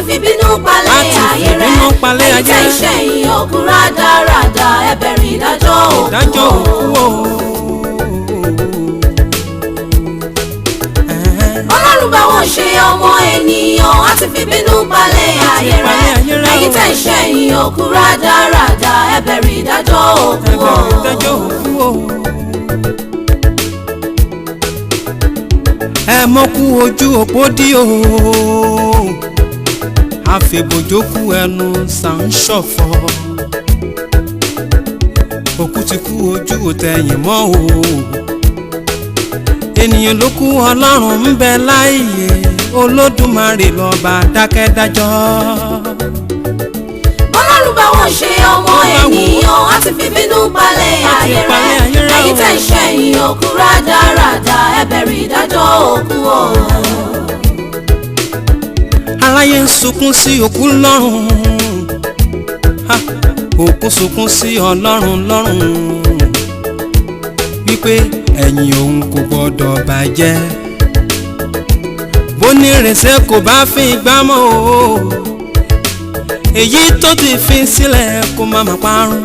fi bínú palẹ̀ A ti ayé rẹ̀. fìbínú palẹ̀ Ẹ̀yin ayé tẹ́ ń rẹ̀. ṣẹ̀yìn òkú rádaràda, ẹ bẹ̀rù ìdájọ́ òkú Ìdájọ́ o. òkú o. Ọlọ́run bá wọn ṣe ọmọ ènìyàn, á ti fi bínú palẹ̀ ayé rẹ̀. Palẹ̀ ayé rẹ̀ o. Ẹ̀yin tẹ́ ń ṣẹ̀yìn òkú rádaràda, ẹ bẹ̀rù ìdájọ́ òkú Ẹ o. bẹ̀rù ìdájọ́ òkú o. Ẹ mọ́kú ojú òpó dí o, àfẹ̀bòjókù ẹnu sà ń ṣọ̀fọ̀. Òkú ti kú, ojú ò tẹ̀yìn mọ́ o. Ènìyàn ló kú, Ọlọ́run ń bẹ láàyè, Olódùmarè lọ́ba dákẹ́dájọ́. Ọlọ́run bá wọn ṣe ọmọ ènìyàn, á ti fi bínú palẹ̀ ayé rẹ̀. Palẹ̀ ayé rẹ̀ o. Ẹ̀yin tẹ́ ń ṣẹ̀yìn òkú rádaràda, ẹ bẹ̀rù ìdájọ́ òkú o. Aráyé ń sunkún sí òkú lọ́rùn. Ha! Òkú sunkún sí Ọlọ́run lọ́rùn wípé ẹ̀yìn òun kò gbọ́dọ̀ bàjẹ́, bó ní ìrẹsẹ̀ kò bá fi gbá mọ́ o, èyí tó ti fi sílẹ̀ kó má má parun.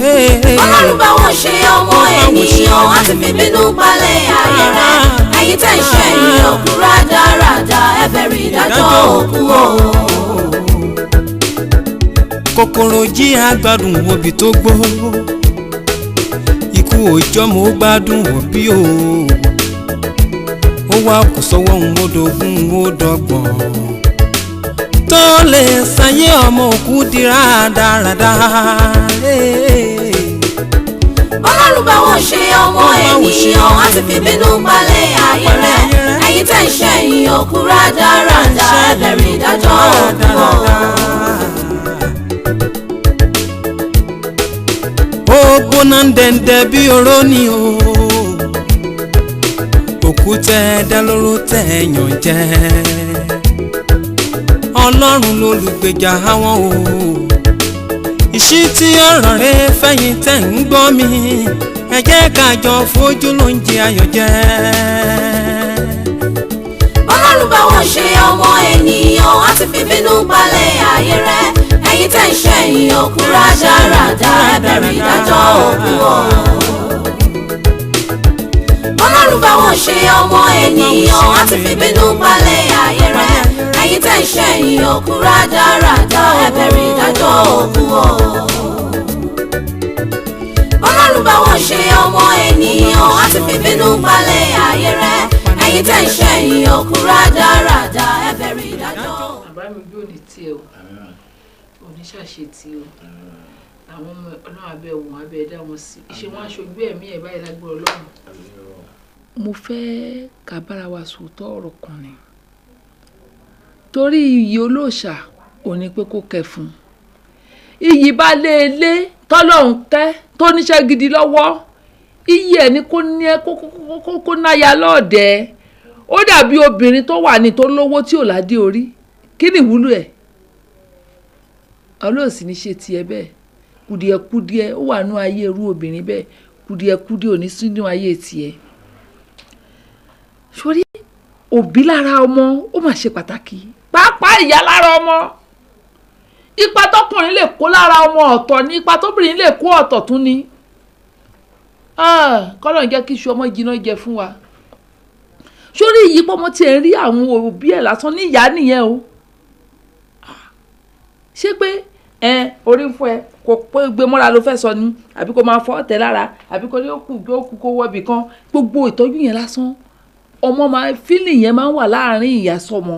Hey, hey. Ọlọ́run bá wọn ṣe ọmọ ènìyàn, á ti fi bínú palẹ̀ ayé rẹ̀. Ẹ̀yin tẹ́ ń ṣẹ̀yìn òkú rádaràda, ẹ bẹ̀rù ìdájọ́ òkú o. Kòkòrò jí àgbàdùn òbí tó gbó, ikú òjọ́ mo gbádùn òbí o. Ó wá kò sọ́wọ́ ń ó dogun ó dọ́gbọ̀n tó lè ṣayé ọmọ òkú di rádaràda. Ọlọ́run bá wọn ṣe ọmọ ènìyàn, á ti fi bínú palẹ̀ ayé rẹ̀. Ẹ̀yin tẹ́ ń ṣẹ̀yìn òkú rádaràda, ẹ bẹ̀rù ìdájọ́ òkú o. Ó gbóná dẹ̀ǹdẹ̀ bí oró ni o, òkúta ẹ̀dá lóró tẹ̀ yàn jẹ́. Ọlọ́run lolùgbèjà àwọn o. Ìṣí tí ọ̀rọ̀ rẹ fẹ̀yìn tẹ̀ ń gbọ́ mi, ẹ jẹ́ ká jọ fojú ló ń jẹ ayọ̀ jẹ́. Ọlọ́run bá wọn ṣe ọmọ ènìyàn, á ti fi bínú palẹ̀ ayé rẹ̀. Ẹ̀yin tẹ́ ń ṣẹ̀yìn òkú rádaràda, ẹ bẹ̀rù ìdájọ́ òkú o. Ọlọ́run bá wọn ṣe ọmọ ènìyàn, á ti fi bínú palẹ̀ ayé rẹ̀. Ẹ̀yin tẹ́ ń ṣẹ̀yìn òkú rádaràda, ẹ bẹ̀rù ìdájọ́ òkú o. Ọlọ́run bá wọn ṣe ọmọ ènìyàn, á ti fi bínú palẹ̀ ayé rẹ̀. Ẹ̀yin tẹ́ ń ṣẹ̀yìn òkú rádaràda, ẹ bẹ̀rù ìdájọ́ òkú. Bàbá mi, bí òní tiẹ̀ o, oníṣàṣe tí o, àwọn ọmọ Ọlọ́run abẹ́ wọn abẹ́ dá wọn sí ṣé wọ́n aṣojú ẹ̀mí ẹ̀ báyìí lágbára Ọlọ́run. Mo fẹ́ ká bára wa sòótọ́ ọ̀rọ̀ kan ni, torí iyì olóòṣà ò ní pé kó kẹ́ fún iyì bá léèlé tọ́lọ́hún kẹ́ tó níṣẹ́ gidi lọ́wọ́, iyì ẹ̀ ní kó ní ẹ kó náya lọ́ọ̀dẹ́. Ó dàbí obìnrin tó wà ní tó lówó tí ò ládé orí, kí ni ìwúlò ẹ̀? Ọlọ́ọ̀sì ní ṣe tiẹ̀ bẹ́ẹ̀. Kùdìẹ̀kudiẹ ó wà nú ayé irú obìnrin bẹ́ẹ̀, kùdìẹ̀kudiẹ ò ní sínú ayé tiẹ̀. Sórí òbí lára ọmọ ó mà ṣe pàtàkì, pàápàá ìyá lára ọmọ. Ipa tọkùnrin lè kó lára ọmọ ọ̀tọ̀ ni, ipa tóbìnrin lè kó ọ̀tọ̀ tún ni. Kọ́lọ̀ ń jẹ́ kí iṣu ọmọ jiná jẹ fún wa. Sórí ìyípo ọmọ tiẹ̀ ń rí àwọn òbí ẹ̀ lásán ní ìyá nìyẹn o. Ṣé pé ẹ orí ń fọ́ ẹ kò pé gbé mọ́ra ló fẹ́ sọ ni, àbí kò máa fọ́ ọ̀tẹ̀ lára, àbí kò ní ó kù ó kù kó wọ́bì kan, gbogbo ìtọ́jú yẹn lásán ọmọ máa fílì yẹn máa ń wà láàrin ìyá sọmọ.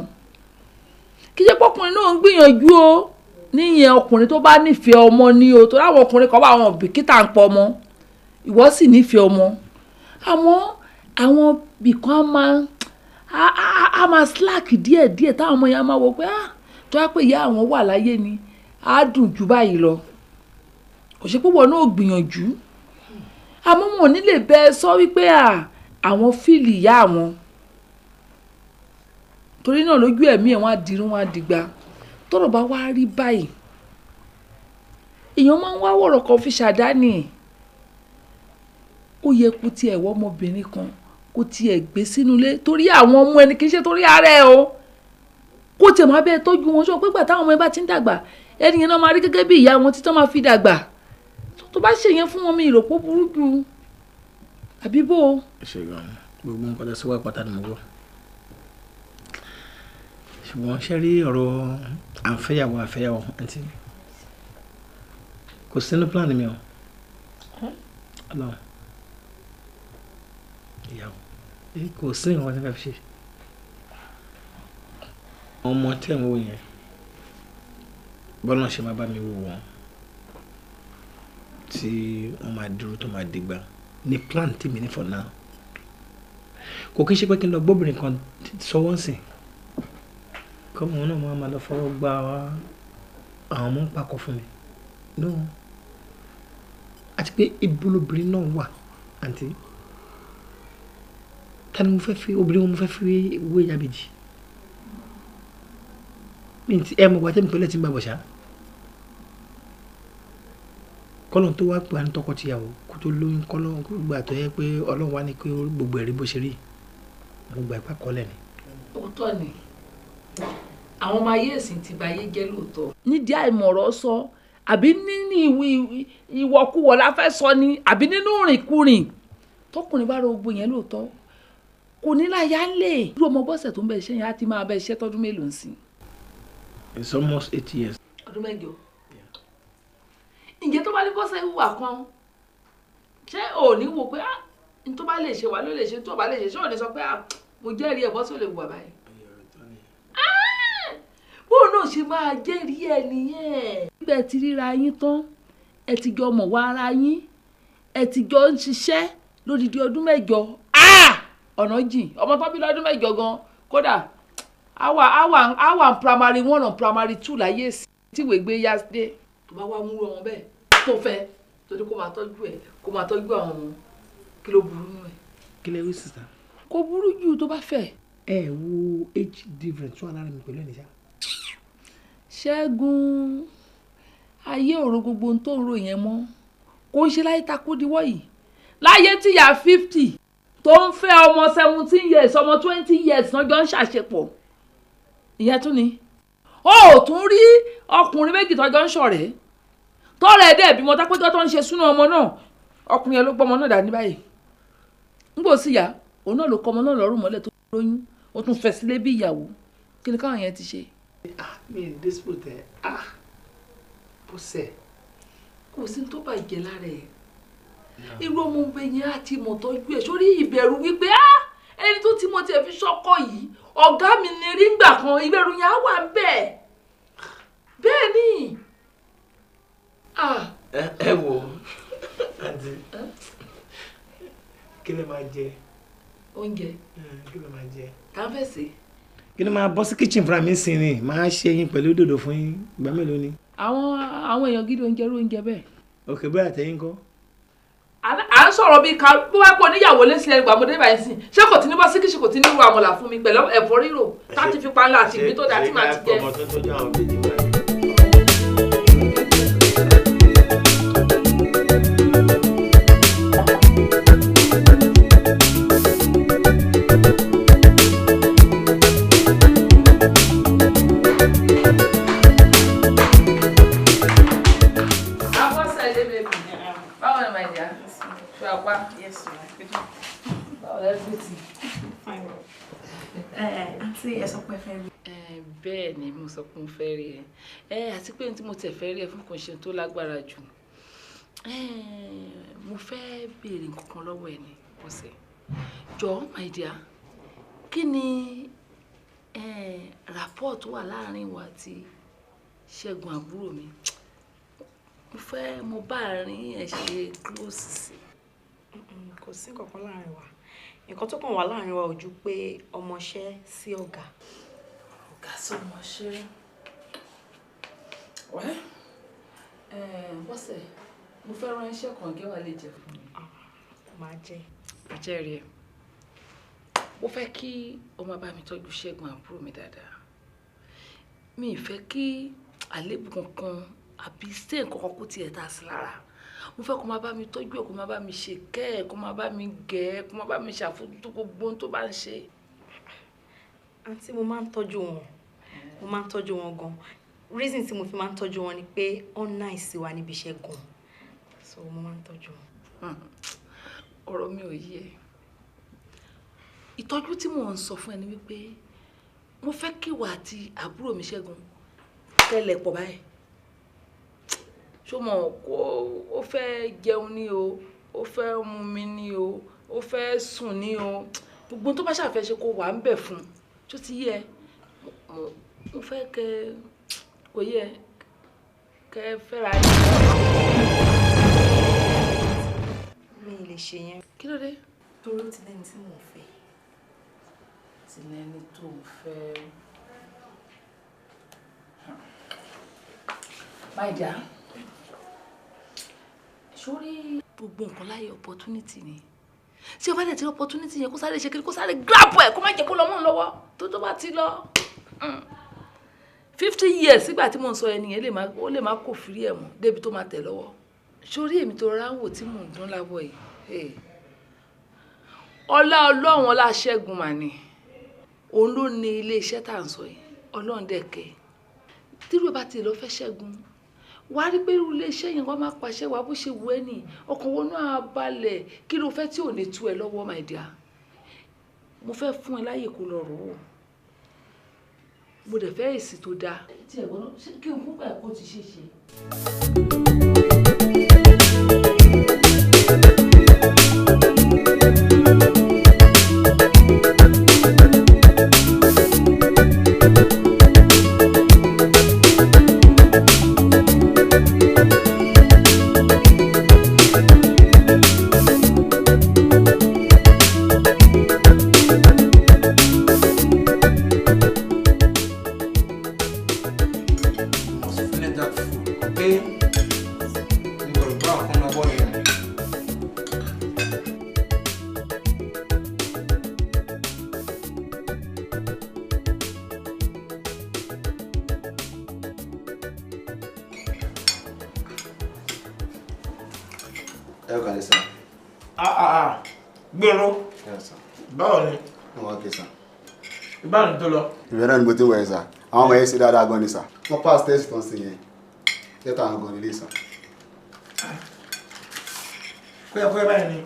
Kì í ṣe pọ́kùnrin náà ń gbìyànjú o, níyẹn ọkùnrin tó bá nífẹ̀ẹ́ ọmọ ni o, tó láwọn ọkùnrin kan bá àwọn bìkítà ń pọ ọmọ, ìwọ sì nífẹ̀ẹ́ ọmọ, àmọ́ àwọn bìkan á máa slack díẹ̀díẹ̀ táwọn ọmọ yẹn á máa wọ pé ah, tó wá pé ìyá àwọn wà láyé ni á dùn jù báyìí lọ. Kò ṣe pé wọn náà gbìyànjú, àmọ́ wọn ò ní lè bẹ ẹ sọ wípé àwọn fíìlì ìyá àwọn, torí náà lójú ẹ̀mí ẹ̀ wọ́n á dirun, wọ́n á dìgbà. Tọ́rọ̀ bá wá rí báyìí, èèyàn máa ń wá wọ̀rọ̀ kan fi ṣàdánì. Ó yẹ kó tiẹ̀ wọ́ ọmọbìnrin kan kó tiẹ̀ gbé sínú ilé torí àwọn ọmọ ẹni, kì í ṣe torí ara ẹ o. Kó tiẹ̀ máa bẹ́ẹ̀ tọ́jú wọn, sọ pé gbà táwọn ọmọ ẹ bá ti ń dàgbà ẹni yẹn náà máa rí gẹ́gẹ́ bí ìyá wọn títọ́ máa fi dàgbà. Tó bá ṣe yẹn fún wọn, mi ìròpó burú jù àbí bó o. Ṣe gan gbogbo nǹkan tó sọ wá pátá ni mo gbọ́, ṣùgbọ́n ṣe rí ọ̀rọ̀ àǹfẹ́yàwó àfẹ́yàwó àǹtí kò sínú plan mi o. Ọlọ́run ìyàwó kò sí nǹkan tí wọ́n fẹ́ fi ṣe. Ọmọ tí ẹ̀ ń wò yẹn, bọ́lá ṣe máa bá mi wò wọ́n tí wọ́n máa dúró tó máa dìgbà ní plan tèmi ní for now. Kò kí n ṣe pé kí n lọ gbóbìnrin kan sọwọ́ ń sìn kọ́mọ wọn náà máa lọ fọwọ́ gba àwọn ọmọ ń pakọ̀ fún mi no. Àti pé ibo lobìnrin náà wà àǹtí, ta ni mo fẹ́ fi obìnrin wọn mo fẹ́ fi wé yabejì mi ti ẹ mọ̀ wá tẹ́mi pẹ́lẹ́ tí ń bá bọ̀ ṣá kọ́lọ́n tó wá pé à ń tọkọ-tìyàwó kó tó lóyún, kọ́lọ́n kó gbà tó yẹ pé Ọlọ́run wá ní pé gbogbo ẹ̀rí bó ṣe rí, mo gbà ipá kọ́lẹ̀ ni. Òótọ́ ni àwọn ọmọ ayé ẹ̀sìn ti ba ayé jẹ́ lóòótọ́. Nídìí àìmọ̀rọ̀ sọ àbí nínú ìwọ̀kuwọ̀ la fẹ́ sọ ni àbí nínú rìnkúrìn, tọkùnrin bá ro gbogbo yẹn lóòótọ́ kò ní láyà ń lè. Irú ọmọ bọ́sẹ̀ tó ń bẹ iṣẹ́ yẹn á ti máa bẹ iṣẹ́ tọdún mélòó sí. It's almost 8 years. Ọdún mẹ́jọ. Ǹjẹ́ tó bá ní bọ́sẹ̀ hùwà kan, ṣé ò ní wò pé n tó bá lè ṣe wà ló lè ṣe, tó bá lè ṣe ṣé ò ní sọ pé mo jẹ́rìí ẹ̀ bọ́sẹ̀ ò lè hùwà báyìí. Bóun náà ṣe máa jẹ́rìí ẹ̀ nìyẹn. Nígbà tí ríra yín tán, ẹ ti jọ mọ̀ wá ara yín, ẹ ti jọ ń ṣiṣẹ́ lódidi ọdún mẹ́jọ. Ọ̀nà jìn, ọmọ tó bí lọ́dún mẹ́jọ gan, kódà àwa primary 1 and primary 2 láyé sí tí ìwé gbé yá dé. Tó bá wá múrò wọn bẹ́ẹ̀ tó fẹ́ torí kó máa tọ́jú ẹ̀, kó máa tọ́jú àwọn ọmọ, kí ló burú nù ẹ̀. Kí lẹ wí sísá. Kò burú jù tó bá fẹ́. Ẹ wo age difference tó wà lára mi pẹ̀lú ẹ̀ nìyá. Ṣẹ́gun, ayé òro gbogbo ohun tó ń ro yẹn mọ́, kò ń ṣe láyé takú diwọ́ yìí. Láyé tíyà 50 tó ń fẹ́ ọmọ 17 years, ọmọ 20 years náà jọ ń ṣàṣepọ̀. Ìyẹn tún ni ó ò tún rí ọkùnrin méjì tọ́jọ́ ń ṣọ̀rẹ́ tọ́rẹ̀ dẹ̀ bímọ tápẹ́jọ́ tó ń ṣe súná ọmọ náà, ọkùnrin yẹn ló gbọ́mọ náà dání báyìí. Ń gbò sí ìyá òun náà ló kọ́ ọmọ náà lọ́rùn mọ́lẹ̀ tó lóyún, ó tún fẹ́ sílé bí ìyàwó. Kí ni káwọn yẹn ti ṣe. Mi ì dispute ẹ, bọ́sẹ̀. Kò sí tó bàjẹ́ lára ẹ̀. Irú ọmọ ọbẹ̀ yẹn á ti mọ̀ tọ́jú ẹ̀ sórí ìbẹ̀rù wípé ẹni tó ti mọ tiẹ̀ fi ṣọ́kọ yìí ọ̀gá mi ni rí ngbà kan, ìbẹ̀rù yẹn á wà bẹ́ẹ̀ bẹ́ẹ̀ ni. Ẹ wo àǹtí, kí lè máa jẹ? Oúnjẹ. Kí lè máa jẹ? Tá a fẹ́ sè. Kí ni máa bọ́ sí kitchen fúnra mi sí ni máa ṣe yín pẹ̀lú dòdò fún yín, ìgbà mélòó ni. Àwọn èèyàn gidi oúnjẹ rú oúnjẹ bẹ́ẹ̀. Òkè bẹ́ẹ̀ àtẹ̀yìn kọ́. À ń sọ̀rọ̀ bíi ká bó bá pọ̀ níyàwó lẹ́sílẹ̀ ìgbà mọ̀dé báyìí sìn, ṣé kò tí ní bọ́ sí kìsì, kò tí ní ru àmàlà fún mi pẹ̀lú ẹ̀fọ́ rírò táti fi panla àti ìgbín tó dáa tí màá ti jẹ. Bẹ́ẹ̀ ni mo sọ pé mo fẹ́ rí ẹ, àti pé tí mo tẹ̀ fẹ́ rí ẹ fún kò ṣe tó lágbára jù. Mo fẹ́ béèrè nǹkan kan lọ́wọ́ ẹ ní ọ̀sẹ̀. Jọ̀ọ́ my dear, kí ni rapport tó wà láàrin wa àti Ṣẹ́gun àbúrò mi? Mo fẹ́ mo bá àárín ẹ̀ ṣe close sí. Kò sí nǹkan kan láàrin wa. Nǹkan tó kàn wà láàrin wa ò ju pé ọmọọṣẹ́ sí ọ̀gá. Ọ̀gá sọmọṣẹ́. Wẹ́ bọ́sẹ̀, mo fẹ́ rán iṣẹ́ kan kí wàá lè jẹ fún mi. Màá jẹ. Àjẹrìí ẹ̀. Mo fẹ́ kí o máa bá mi tọ́jú Ṣẹ́gun àbúrò mi dáadáa. Mi ì fẹ́ kí àléébù kankan àbí stain kankan kó tiẹ̀ ta sí lára. Mo fẹ́ kó máa bá mi tọ́jú ẹ̀, kó máa bá mi ṣe kẹ́ ẹ̀, kó máa bá mi gẹ̀ ẹ́, kó máa bá mi ṣàfojútó gbogbo ohun tó bá ń ṣe. Àǹtí, mo máa ń tọ́jú wọn. Mo máa ń tọ́jú wọn gan. Reason tí mo fi máa ń tọ́jú wọn ni pé ó nice wa níbi iṣẹ́ gan. So mo máa ń tọ́jú wọn. Ọ̀rọ̀ mi ò yé ẹ. Ìtọ́jú tí mò ń sọ fún ẹ ni wípé mo fẹ́ kí ìwà àti àbúrò mi Ṣẹ́gun tẹ́lẹ̀ pọ̀ báyìí. Ṣó mọ̀ kó ó fẹ́ jẹun ní o, ó fẹ́ mu mi ní o, ó fẹ́ sùn ní o. Gbogbo tó bá ṣàfẹ́ ṣe kó wà ń bẹ̀ fún un. Ṣó ti yé ẹ? Mo fẹ́ kẹ kò yé ẹ kẹ fẹ́ra yín. Mi ì lè ṣe yẹn. Kí ló dé? Torí ó ti lẹ́ni tí mò ń fẹ́. Ti lẹ́ni tó ń fẹ́. My dear, sórí gbogbo nǹkan láyé opportunity ni. Tí o bá dẹ̀ ti rí opportunity yẹn, kó sáré ṣe kiri, kó sáré grab ẹ̀, kó má jẹ́ kó lọ mọ́ òun lọ́wọ́. Tó bá ti lọ. 50 years sígbà tí mò ń sọ ẹni yẹn ó lè má kò fìrí ẹ̀ mọ́ débi tó máa tẹ̀ lọ́wọ́. Sórí èmi tó rárá ń wò tí mò ń dún láwọ̀ yìí. Hey. Ọlá Ọlọ́run, ọlá Ṣẹ́gun mà ní. Òun ló ní ilé iṣẹ́ tá à ń sọ yìí. Ọlọ́run dẹ̀ kẹ́. Tírú ẹ bá ti lọ fẹ́ Ṣẹ́gun, wà á rí pé irú ilé iṣẹ́ yẹn wọ́n máa pàṣẹ wà bó ṣe wù ẹ́ nì. Ọkàn wọn náà á balẹ̀. Kí ló fẹ́ tí ò ní tú ẹ lọ́wọ́, my dear? Mo fẹ́ fún ẹ láyè kó lọ rò ó. Mo dẹ̀ fẹ́ èsì tó dáa. Tí ẹ̀gbọ́n náà, ṣé kí n kún gbà kó ti ṣe é ṣe? Must finish that food, okay? N gbọ́dọ̀ bá ọ̀kan náà bọ́ yẹn. Ẹ kàlẹ́, sir. Ah ah ah, gbèrò. Yes, sir. Báwo ni? Mo wá kí, sir. Ìbánu tó lọ. Ìbẹ̀rẹ̀ náà ni mo ti ń wẹ̀, sir. Àwọn ọmọ yẹn ṣe dáadáa gan ni, sir. Wọ́n pass test tán sí yẹn. Lẹ́tà àwọn gan nílé, sir. Kóyákóyá báyìí ni.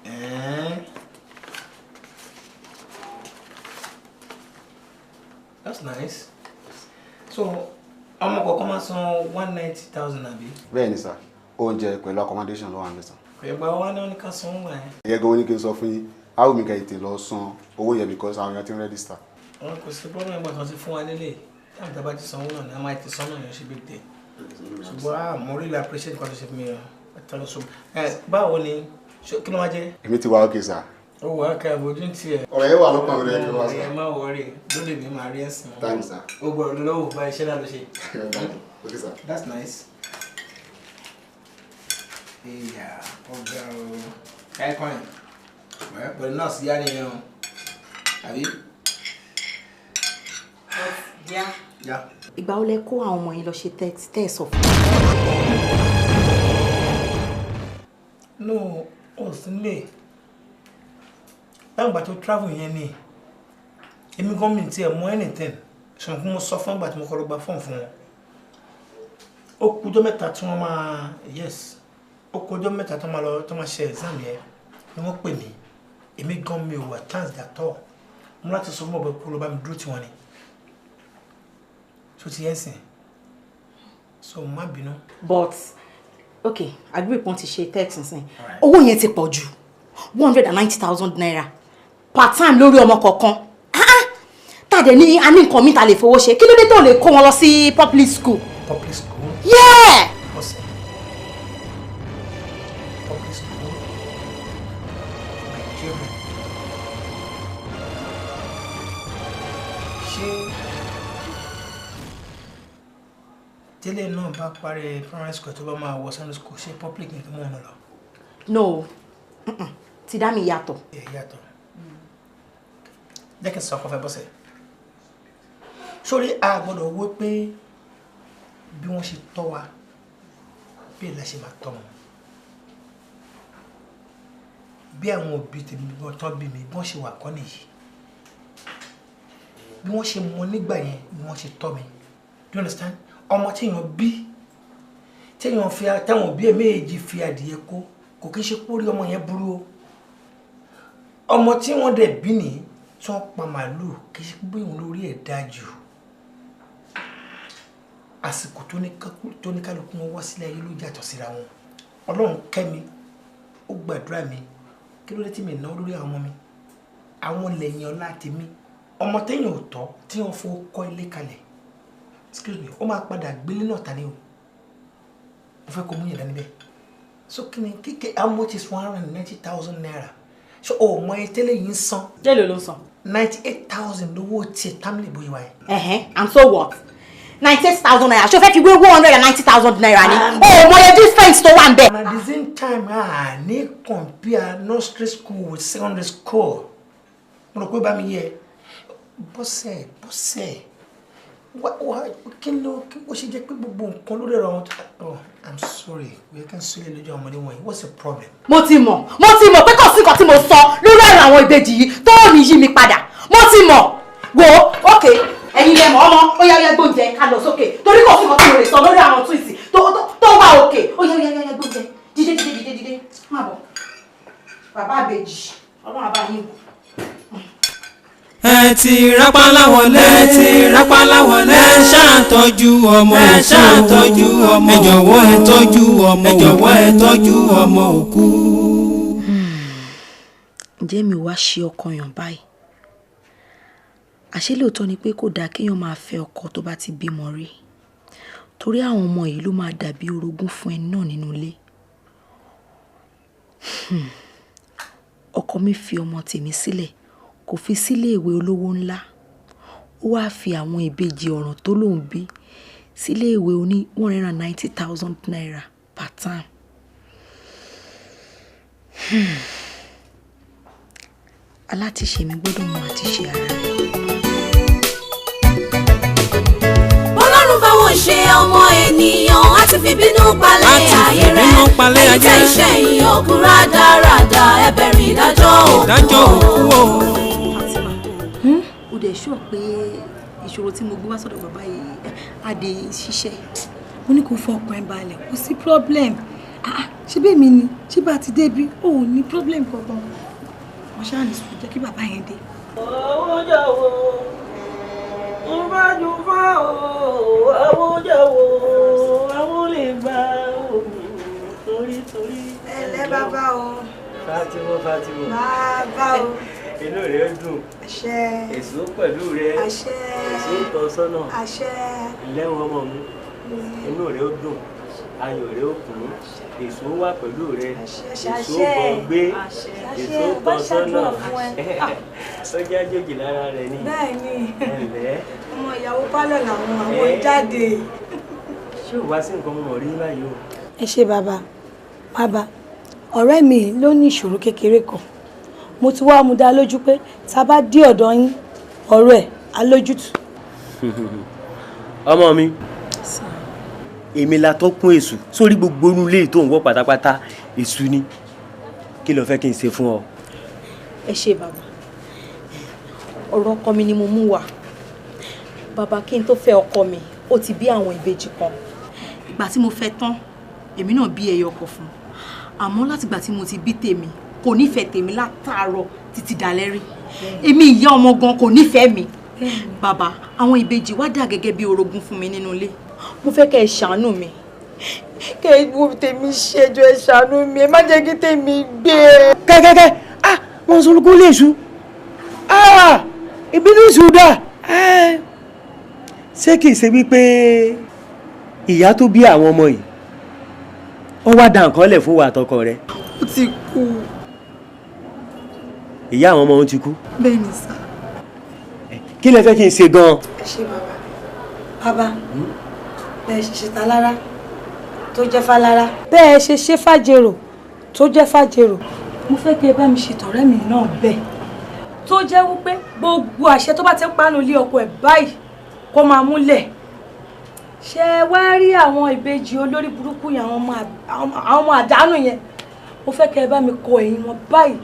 Ẹ̀ẹ́n. That's nice. So, ọmọ kọ̀ọ̀kan máa san 190,000, àbí? Bẹ́ẹ̀ ni, sir. Oúnjẹ pẹ̀lú accommodation ló wà níbẹ̀, sir. Ìgbà wa náà ní ká san owó yẹn. Ìyẹn gan-an ní kí n sọ fún yín. Á wù mí kẹ́ tètè lọ san owó yẹn because àwọn èèyàn ti ń register. Wọn kò sí problem, ẹgbẹ́ kan ti fún wa lélẹ̀. Táwọn ìta bá ti sanwó náà ní a máa ti san náà yẹn ṣe big day. Ṣùgbọ́n ah, mo really appreciate nǹkan tó ṣe fún mi o. Thank you so much. Ẹ báwo ni? Kí ló máa jẹ́? Èmi ti wá okay, sir. Ó wà á kẹ́ àbójú tiẹ̀. Ọ̀rọ̀ yẹn wà lọ́kàn mi lẹ́yìn kí wọ́n wá, sir. Ẹ má worry, lóde mi máa rí ẹ̀sìn. Thanks, sir. Gbogbo ọ̀rọ̀ lọ́wọ́ bá iṣẹ́ náà ló ṣe. Okay, sir. That's nice. Ìyá ọ̀gá o. Ẹ kọ́ ẹ̀. Pẹ̀lú nọ́ọ̀sì yá nìyẹn o. Àbí? Yeah. Yá. Ìgbà wo lẹ kó àwọn ọmọ yín lọ ṣe test tẹ́ ẹ sọ fún mi? No, ó sì nílé. Láwọn ìgbà tó travel yẹn ni, èmi gan mi tiẹ̀ mọ anything. Ṣùgbọ́n kí mo sọ fún ìgbà tí mo kọ́ lọ gba fọ́ọ̀mù fún wọn. Ó kù ọjọ́ 3 tí wọ́n máa, yes, ó kù ọjọ́ 3 tó máa lọ tó máa ṣe exam yẹn ni wọ́n pè mí. Èmi gan mi ò wà chance at all. Mo láti sọ fún ọ̀bẹ kó lọ bá mi dúró tí wọ́n ni. Ṣó ti yẹn sìn? So má bínú. But okay, agree pọ́n ti ṣe test nsìn. Owó yẹn ti pọ̀ jù, ₦190,000 per time lórí ọmọ kọ̀ọ̀kan. Ah, ah. Tàdé ní a ní nǹkan mi ta lè fowó ṣe. Kí ló dé tó lè kó wọn lọ sí public school? Public school? Yeah! Ọ̀sẹ̀. Public school for my children. Ṣé tẹ́lẹ̀ náà bá parí primary school, tó bá máa wọ secondary school, ṣé public ní kí mọ̀ ọ́n lọ? No. Mm-mm. Ti dá mi yàtọ̀. Ẹ yàtọ̀. Jẹ́ kí n sọ ọkọ fẹ́ bọ́sẹ̀. Sórí a gbọ́dọ̀ wó pé bí wọ́n ṣe tọ́ wa bí ìlà ṣe máa tọ́ wọn. Bí àwọn òbí tèmi bí wọ́n tọ́ bí mi bí wọ́n ṣe wà kọ́ nìyí. Bí wọ́n ṣe mọ nígbà yẹn ni wọ́n ṣe tọ́ mi. Do you understand? Ọmọ téèyàn bí, téèyàn fi táwọn òbí ẹ̀ méjì fi adìyẹ kó, kò kí ń ṣe pórí ọmọ yẹn burú o. Ọmọ tí wọ́n dẹ̀ bí ní tí wọ́n pa màálù, kì í ṣe pé òun lórí ẹ̀ dáa jù. Àsìkò tó ní kálukú wọn wá sílẹ̀ ayé ló yàtọ̀ síra wọn. Ọlọ́run kẹ́ mi, ó gbàdúrà mi. Kí ló dé tí mi náwó lórí àwọn ọmọ mi? Àwọn lẹ́yìn ọlá tèmi. Ọmọ téèyàn ò tọ́ tí wọ́n fowó kọ́ ilé kalẹ̀, excuse me, ó máa padà gbélé náà ta ni o. Mo fẹ́ kó mú yẹn dání bẹ́ẹ̀. So kí ni kíkẹ́, how much is ₦190,000? So o mọ iye tẹ́lẹ̀ yìí ń san? Èló ló ń san? 98,000 lówó tiẹ̀ támìlì bóyá wáyé. Ẹ̀hẹ́n, and so what? ₦98,000, ṣó fẹ́ fi wé ₦190,000 ni? O mọ iye difference tó wà ń bẹ̀. And at the same time, a ní compare nursery school with secondary school. Mo rò pé bá mi yẹ. Bọ́sẹ̀, Bọ́sẹ̀, wá wá, kí ló kí ó ṣe jẹ́ pé gbogbo nǹkan lórí ọ̀rọ̀ àwọn tó? Oh, I'm sorry, we can sọ ilé lójú àwọn ọmọdé wọ̀nyí. What's the problem? Mo ti mọ̀ pé kò sí nǹkan tí mo sọ lórí ọ̀rọ̀ àwọn ìbejì yìí tó ò ní yí mi padà. Mo ti mọ̀. Wo, ok, ẹ̀yin lẹ mọ̀. Ọmọ, ó yá, yá, gbóúnjẹ ká lọ sókè, torí kò sí nǹkan tí mo lè sọ lórí àwọn twins tó wà òkè. Ó yá, yá, yá, gbóúnjẹ. Dídé, dídé, dídé, dídé, má bọ̀. Bàbá àbèjì, Ọlọ́run àbá yín wò. Ẹ ti rápálá wọlé, ẹ ti rápálá wọlé. Ẹ ṣàtọ́jú ọmọ, ẹ ṣàtọ́jú ọmọ. Ẹ jọ̀wọ́, ẹ tọ́jú ọmọ, ẹ jọ̀wọ́, ẹ tọ́jú ọmọ òkú. Ǹjẹ́ mi wá ṣe ọkọ yàn báyìí? Àṣé lóòótọ́ ni pé kò dáa kéèyàn máa fẹ́ ọkọ tó bá ti bímọ rí, torí àwọn ọmọ yìí ló máa dàbí orogún fún ẹni náà nínú ilé. Ọkọ mi fi ọmọ tèmi sílẹ̀, kò fi sílé ìwé olówó ńlá. Ó wáá fi àwọn ìbejì ọ̀ràn tó lóun bí sílé ìwé oní ₦190,000 per term. Alátiṣe mi gbọ́dọ̀ mọ àtiṣe ara rẹ̀. Ọlọ́run bá wọn ṣe ọmọ ènìyàn, á ti fi bínú palẹ̀ Á ti fi ayé rẹ̀. bínú palẹ̀ Ẹ̀yin ayé tẹ́ rẹ̀. iṣẹ́ yìí òkú rádaràda, ẹ bẹ̀rù ìdájọ́ òkú. Ìdájọ́ òkú o. Fatima, ó dẹ̀ sure pé ìṣòro tí mo gbé wá sọ́dọ̀ bàbá yìí á di ṣíṣẹ́? Mo ní kó fọkàn ẹ balẹ̀, kò sí problem. Ah, ah, ṣé bẹ́ẹ̀ mi ni ṣé bá ti débi, ò ní problem kankan. Wọ́n ṣáà ní sùn, jẹ́ kí bàbá yẹn dé. Owó jọ̀wọ́, ń bá ju fá o, owó jọ̀wọ́, àwọn lè gbà o, torí torí. Ẹlẹ́ bàbá o. Fatima, Fatima. Bàbá o. Inú rẹ dùn. Àṣẹ. Èso pẹ̀lú rẹ. Àṣẹ. Èso tọ́ sọ́nà. Àṣẹ. Lẹ́wọ̀n ọmọ mi, inú rẹ ó dùn, ayọ̀ rẹ ó kún, èso wà pẹ̀lú rẹ, èso Àṣẹ. bọ̀ gbé, Àṣẹ. èso Bá tọ́ sọ́nà. ṣàdúrà fún ẹ. Ó jẹ́ àjòjì lára rẹ ni. Bẹ́ẹ̀ ni. Ẹ̀lẹ́. Ọmọ ìyàwó pálọ̀ làwọn àwọn jáde. Ṣé ò wá sí nǹkan mọ̀ rí báyìí o? Ẹ ṣe bàbá. Bàbá, ọ̀rẹ́ mi ló ní ìṣòro kékeré kan. Mo ti wá mú dá lójú pé tá a bá dé ọ̀dọ̀ yín, ọ̀rọ̀ ẹ̀ á lójútùú. Ọmọ mi, èmi la tọ́kùn èṣù sórí gbogbo inú ilé tó ń wọ́ pátápátá, èṣù ni. Kí ló fẹ́ kí n ṣe fún ọ? Ẹ ṣe bàbá. Ọ̀rọ̀ ọkọ mi ni mo mú wá bàbá. Kí n tó fẹ́ ọkọ mi, ó ti bí àwọn ìbejì kan. Ìgbà tí mo fẹ́ tán, èmi náà bí ẹyọ ọkọ fún un. Àmọ́ látìgbà tí mo ti bí tèmi, kò nífẹ̀ẹ́ tèmi látàárọ̀ títí dalẹ́ rí. Èmi ìyá ọmọ gan kò nífẹ̀ẹ́ mi. Bàbá, àwọn ìbejì wá dà gẹ́gẹ́ bí orogún fún mi nínú ilé. Mo fẹ́ kẹ́ ẹ ṣàánú mi, kẹ́ ẹ wo tèmi ṣẹjọ, ẹ ṣàánú mi, ẹ má jẹ́ kí tèmi gbé e. Kẹ́kẹ́kẹ́, ah, wọ́n sọ olùkọ́ lè ṣu, ah, ìbínú ìṣù dà. Ṣé kìí ṣe wípé ìyá tó bí àwọn ọmọ yìí, ó wá da nǹkan lẹ̀ fún wa àtọkọ rẹ̀? Ó ti kú. Ìyá àwọn ọmọ òun ti kú? Bẹ́ẹ̀ ni sà. Kí lẹ fẹ́ kí n ṣe gan-an? Ẹ ṣe bàbá. Bàbá, bẹ́ẹ̀ ṣe ṣe talára tó jẹ́ fálára, bẹ́ẹ̀ ṣe ṣe fàjèrò tó jẹ́ fàjèrò, mo fẹ́ kí ẹ bá mi ṣe tọ̀rẹ́ mi náà bẹ́ẹ̀, tó jẹ́ wípé gbogbo àṣẹ tó bá ti ń panu ilé ọkọ ẹ̀ báyìí kó máa múlẹ̀. Ṣé ẹ wá rí àwọn ìbejì olórí burúkú yẹn, àwọn ọmọ àdánù yẹn, mo fẹ́ kí ẹ bá mi kọ ẹ̀yìn wọn báyìí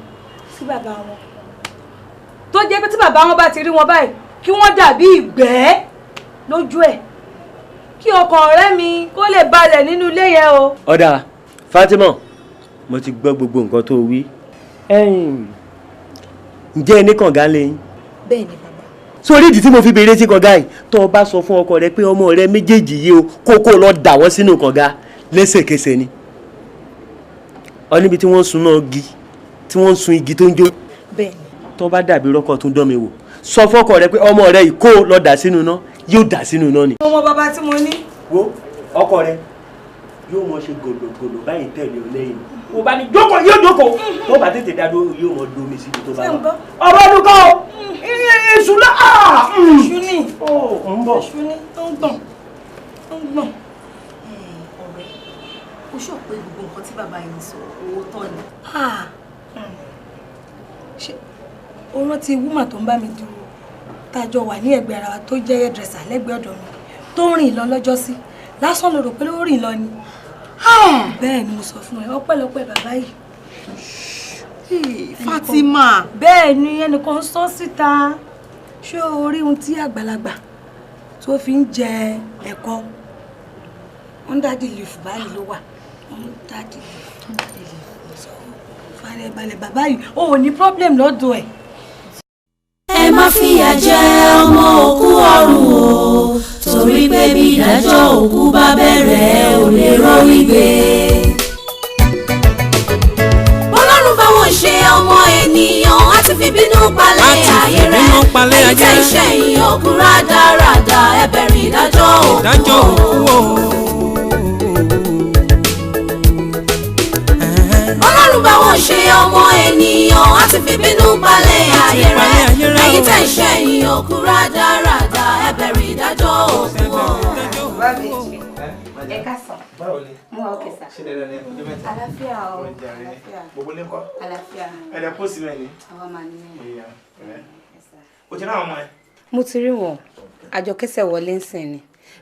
sí bàbá wọn, tó jẹ́ pé tí bàbá wọn bá ti rí wọn báyìí Kí wọ́n dàbí ìgbẹ́ lójú ẹ̀, kí ọkàn ọ̀rẹ́ mi kó lè balẹ̀ nínú ilé yẹn o. Ó dáa, Fatima, mo ti gbọ́ gbogbo nǹkan tó wí. Ẹ̀yin, ǹjẹ́ ẹ ní kànga lẹ́yìn? Bẹ́ẹ̀ ni, bàbá. Sórí ìdí tí mo fi béèrè sí kànga yìí, tó o bá sọ fún ọkọ rẹ pé ọmọ rẹ méjèèjì yìí o, kó kó lọ dà wọ́n sínú kànga lẹ́sẹ̀kẹsẹ̀ ni. Ọ níbi tí wọ́n ń sun náà igi, tí wọ́n ń sun igi tó ń jó. Bẹ́ẹ̀ ni. Tó bá dàbí rọ́kọ̀ tún dán mi wò, sọ fọ́kọ rẹ pé ọmọ rẹ yìí, kó lọ dà sínú iná, yóò dà sínú iná ni. Mo mọ bàbá tí mo ní. Wo ọkọ rẹ, yóò mọ ṣe gòlògòlò báyìí tẹ̀lé ọ lẹ́yìn. Mo bá ní jókòó, yóò jókòó. Tó bá tètè dá dúró, yóò mọ domi síbi tó bá wà. Ọ̀rọ̀ ọdún kọ́ o, èṣù lá. Èṣù ni. Ń bọ̀. Èṣù ni tó ń gbọ̀n, tó ń gbọ̀n. Ọ̀rẹ́, ó sọ pé gbogbo nǹkan tí bàbá yìí sọ, òótọ́ ni? Ṣé o rántí woman tó ń bá mi dúró, tá a jọ wà ní ẹ̀gbẹ́ ara wa, tó jẹ́ hairdresser lẹ́gbẹ̀ẹ́ ọ̀dọ̀ mi, tó ń rìn lọ lọ́jọ́ sí? Lásán ló rò pé ó rìn lọ ni. Bẹ́ẹ̀ ni mo sọ fún ẹ, ọpẹ́lọpẹ́ bàbá yìí. Fatima. Bẹ́ẹ̀ ni, ẹnìkan sọ síta. Ṣé o rí ohun tí àgbàlagbà tó fi ń jẹ ẹ̀kọ́? Under the leaf báyìí ló wà, under the leaf, under the leaf. So falẹ̀ balẹ̀, bàbá yìí, o ò ní problem lọ́dọ̀ ẹ̀. Ẹ má fìyà jẹ ọmọ òkú ọ̀run o, torí pé bí ìdájọ́ òkú bá bẹ̀rẹ̀, ò lè rórí gbé. Ọlọ́run bá wọn ṣe ọmọ ènìyàn, á ti fi bínú palẹ̀ ayé rẹ̀. Bínú palẹ̀ ẹ̀yin ayé tẹ́ rẹ̀. iṣẹ́ yìí òkú rádaràda, ẹ bẹ̀rẹ̀ ìdájọ́ òkú. Ìdájọ́ òkú o. Ọlọ́run bá wọn ṣe ọmọ ènìyàn, á ti fi bínú palẹ̀ ayé rẹ̀. Palẹ̀ ayé rẹ̀ o. Ẹ̀yin tẹ́ iṣẹ́ yìí òkú rádaràda, ẹ bẹ̀rẹ̀ ìdájọ́ òkú o. Ẹ káàsán. Báwo ni? Mo wà, okay sir. Ṣé dáadáa ni? Ọjọ́ mẹ́ta. Àlàáfíà o. Ó jàre. Àlàáfíà. Gbogbo ilé ńkọ́? Àlàáfíà. Ẹ̀rẹ̀ kó sí mẹ́ni. Àwa máa ní mẹ́rin. Ìyá rẹ̀. O ti náà ọmọ ẹ? Mo ti rí wọn, àjọ kẹsẹ̀ wọlé ń sìn ni.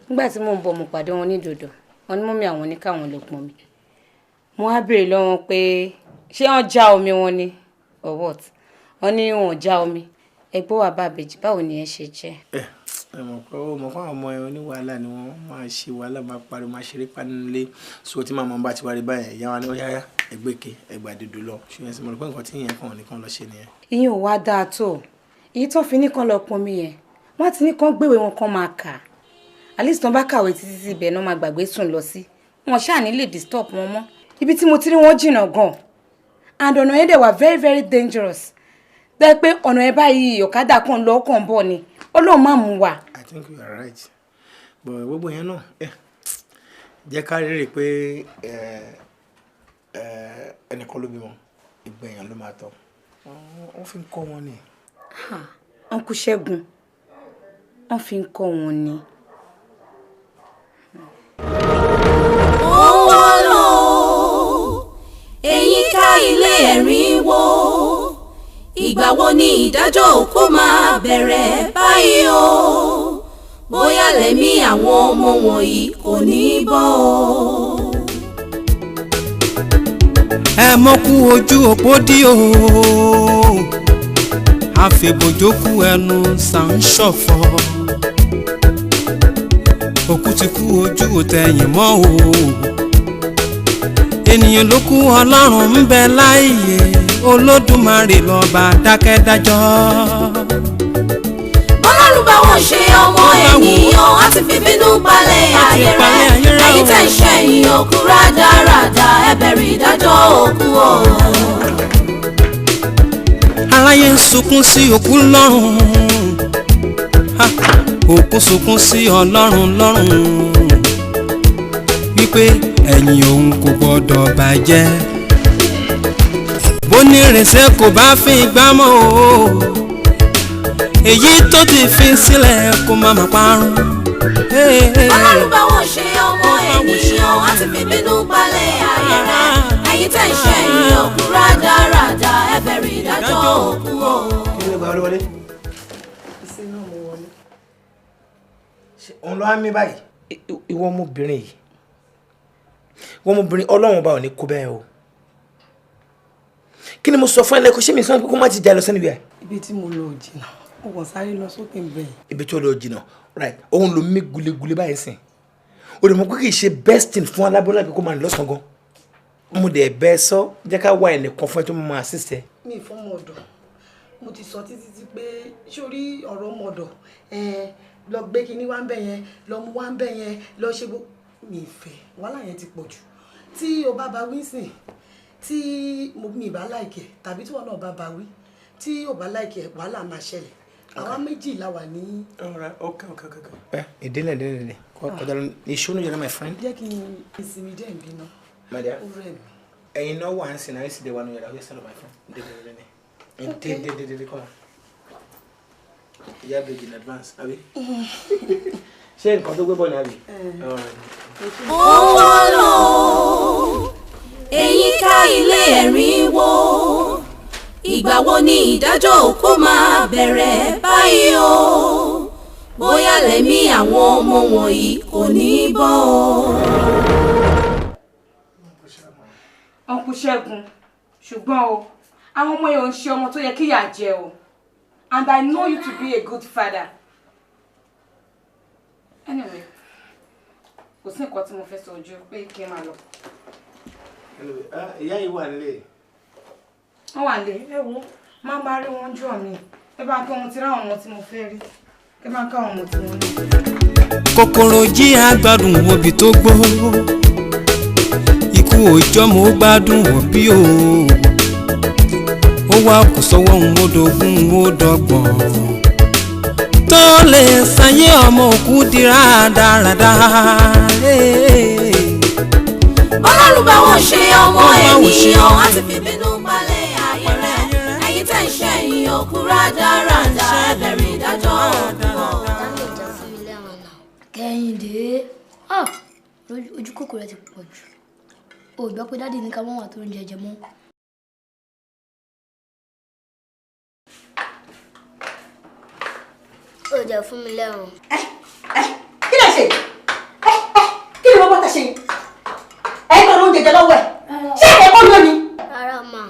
Nígbà tí mò ń bọ̀, mo pàdé wọn ní dòdò. Wọn ní mummy àwọn ní káwọn lọ pọn mi. Mo wá béèrè lọ́wọ́ wọn pé ṣé wọ́n já omi wọn ni or what. Wọ́n ní wọn ò já omi. Ẹgbẹ́ wà bá àbèjì, báwo ni ẹ ṣe jẹ́? Ẹ ẹ mọ̀ pé ó mọ̀ fún àwọn ọmọ ẹ, oníwàhálà ni wọ́n máa ṣe wàhálà, máa pariwo, máa ṣeré pa nínú ilé. So tí màmá bá ti wá rí báyẹn, ìyá wa ní ó yáyá, ẹgbẹ́ke ẹgbà dídùn lọ. Ṣùgbọ́n ẹsẹ̀ mo rò pé nǹkan tí ìyẹn kàn nìkan lọ ṣe nìyẹn. Ìyẹn ò wá dáa tó. Èyí tó fi nìkan lọ pọn mi yẹn, wọ́n ti ní kán gbéwèé wọn, kán máa kà. At least tán bá kàwé títí tí ibẹ̀ náà máa gbàgbé sùn lọ sí, wọn ṣáà ní lè disturb wọn mọ́. Ibi tí mo ti rí wọn jìnnà gan, and ọ̀nà yẹn dẹ̀ wà very very dangerous, bẹ́ẹ̀ pé ọ̀nà yẹn báyìí, ọ̀kadà kan lọ kàn bọ̀ ni. Ọlọ́run má mú wa. I think you are right, but gbogbo yẹn náà, ẹ jẹ́ ká rí rí pé ẹ ẹ ẹnìkan ló bímọ, ìgbẹ̀yàn ló máa tọ́. Wọ́n fi ń kọ́ wọn ni. Uncle Ṣẹ́gun, wọ́n fi ń kọ́ wọn ni. Owó lò èyí ká ilé ẹ̀rín wo. Ìgbà wo ni ìdájọ́ òkú máa bẹ̀rẹ̀ báyìí o? Bóyá lẹ́mí àwọn ọmọ wọ̀nyí kò ní bọ́ o. Ẹ mọ́kú ojú òpó dí o, àfẹ̀bòjókù ẹnu sà ń ṣọ̀fọ̀. Òkú ti kú, ojú ò tẹ̀yìn mọ́ o. Ènìyàn ló kú, Ọlọ́run ń bẹ láàyè. Olódùmarè lọ́ba dákẹ́dájọ́. Bọ́lọ́run bá wọn ṣe ọmọ ènìyàn, á ti fi bínú palẹ̀ ayé rẹ̀. Ẹ̀yin tẹ̀ ń ṣẹ̀yìn òkú rádaràda, ẹ bẹ̀rù ìdájọ́ òkú o. Aráyé ń sunkún sí òkú lọ́rùn. Ha! Òkú sunkún sí Ọlọ́run lọ́rùn wípé ẹ̀yìn òun kò gbọ́dọ̀ bàjẹ́. Bónírìnsẹ̀ kò bá fi gbá mọ́ o, èyí tó ti fi sílẹ̀ kó má má parun. Ọlọ́run bá wọn ṣe ọmọ ènìyàn, á ti fi bínú palẹ̀ ayé rẹ̀. Ẹ̀yin tẹ̀ ń ṣẹ̀yìn òkú rádaràda, ẹ bẹ̀rù ìdájọ́ òkú o. Kí ló gba wọlé wọlé? Ṣé òun ló wá mí báyìí? Ìwọ ọmọbìnrin yìí, ìwọ ọmọbìnrin, Ọlọ́run bá ò ní kó bẹ́ẹ̀ o. Kí ni mo sọ fún ẹ lẹ́kọ̀ọ́? Ṣé mi sọ pé kó má ti jà lọ sẹ́ni wíwá? Ibi tí mo lọ ò jìnnà. Mo kàn sáré lọ sókè bẹ́ẹ̀. Ibi tó lọ jìnnà, right, òun ló mí gulegule báyìí sìn. O lè mọ̀ pé kì í ṣe best thing fún alábọ́lá pé kó máa lọ́sàn gan. Mo dẹ̀ bẹ́ẹ̀ sọ, jẹ́ ká wá ẹnìkan fún ẹ tó máa assist ẹ. Mi ì fọ́mọ ọ̀dọ̀. Mo ti sọ títí tí pé sórí ọ̀rọ̀ ọmọ ọ̀dọ̀ lọ gbé kinní wá ń bẹ̀ yẹn, lọ mú wá ń bẹ̀ yẹn, lọ ṣe gbó. Mi ì fẹ́, wàhálà yẹn ti pọ̀ jù. Tí o bá ba wí sìn, tí mi bá láìkẹ̀ tàbí tí wọn náà bá ba wí, tí o bá láìkẹ̀, wàhálà máa ṣẹlẹ̀. Àwa méjì la wà ní. All okay okay okay. Ẹ ìdílé ìdílé ìdílé kọjá lọ ìṣó ní yàrá, my friend. Jẹ́ kí n ìsinmi díẹ̀ ń bínú. My dear. Ó rẹ̀ mí. Ẹ̀yin náà wà ń sìn náà, ẹ̀sìn dé wà ní yàrá, ó yẹ sẹ́lọ̀, my friend. Dé dé dé dé dé dé dé dé, come on. Ìyá bèjì in advance, àbí? Ṣé nǹkan tó gbé bọ̀ ni àbí? Ó wá lọ, èyí ká ilé ẹ̀rín wo. Ìgbà wo ni ìdájọ́ òkú máa bẹ̀rẹ̀ báyìí o? Bóyá lẹ̀mí àwọn ọmọ wọ̀nyí kò ní bọ́ o. Uncle Ṣẹ́gun, ṣùgbọ́n o, àwọn ọmọ yẹn ò ń ṣe ọmọ tó yẹ kí ìyà jẹ o, and I know you to be a good father. Anyway, kò sí nǹkan tí mo fẹ́ sọ ojú pé kí n máa lọ. Ìyá yìí wà nílé. Wọ́n wà nílé. Ẹ wo, máa máa rí wọn jọ mi. Ẹ bá kí wọn ti ráwọn ọmọ tí mo fẹ́ rí. Ẹ bá ká àwọn ọmọ tí mo ní. Kòkòrò jí àgbàdùn òbí tó gbó, ikú òjọ́ mo gbádùn òbí o. Ó wá kò sọ́wọ́ òun, ó dogun, ó dọ́gbọ̀n tó lè ṣayé ọmọ òkú di rádaràda. Ọlọ́run bá wọn ṣe ọmọ ènìyàn á ti fi bínú palẹ̀ ayé rẹ̀. Ẹ̀yin tẹ̀ ń ṣe ẹ̀yìn òkú rádaràda, ẹ bẹ̀rẹ̀ ìdájọ́ òkú. Kẹ́hìndé, ojú kòkòrò ti pọ̀ jù. O gbọ́ pé daddy ní ká mọ́ wà tó ń jẹjẹ mọ́. Ó jẹ́ fún mi lẹ́rùn. Kí lè ṣe? Kí ni wọ́n bá ta ṣe yìí? Ẹ ń tọrọ oúnjẹ jẹ lọ́wọ́ ẹ̀. Ṣé ẹ̀kọ́ ló ni? Rárá mà.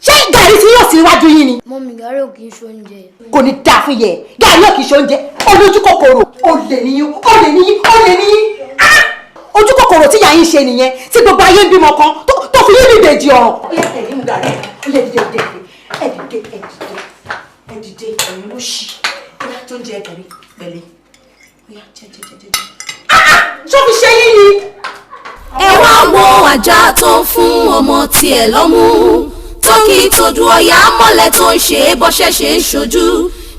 Ṣé gàrí tí yóò sí iwájú yín ni? Mummy, gàrí ò kì í ṣe oúnjẹ. Kò ní dáa fún yẹ. Gàrí ò kì í ṣe oúnjẹ. Olójú kòkòrò. Olè níyín, olè níyín, olè níyín. Ojú kòkòrò tí ìyá yín ṣe nìyẹn tí gbogbo ayé ń bímọ kan tó fi yín níbejì ọ̀ràn. Ó yá, tẹ̀lé mu gàrí. Ó yá, dìde, dìde, ẹ dìde, ẹ dìde, ẹ dìde, ẹ̀yin ló ṣì. Ó yá, tó ń jẹ gàrí pẹ̀lẹ́. Ó yá, jẹ jẹ jẹ jẹ. Ṣó fi ṣe yín ni? Ẹ wá wo ajá tó ń fún ọmọ tiẹ̀ lọ́mú, tó kì í tójú ọ̀yà mọ́lẹ̀, tó ń ṣe bọ́ṣẹ́ ṣe ń ṣojú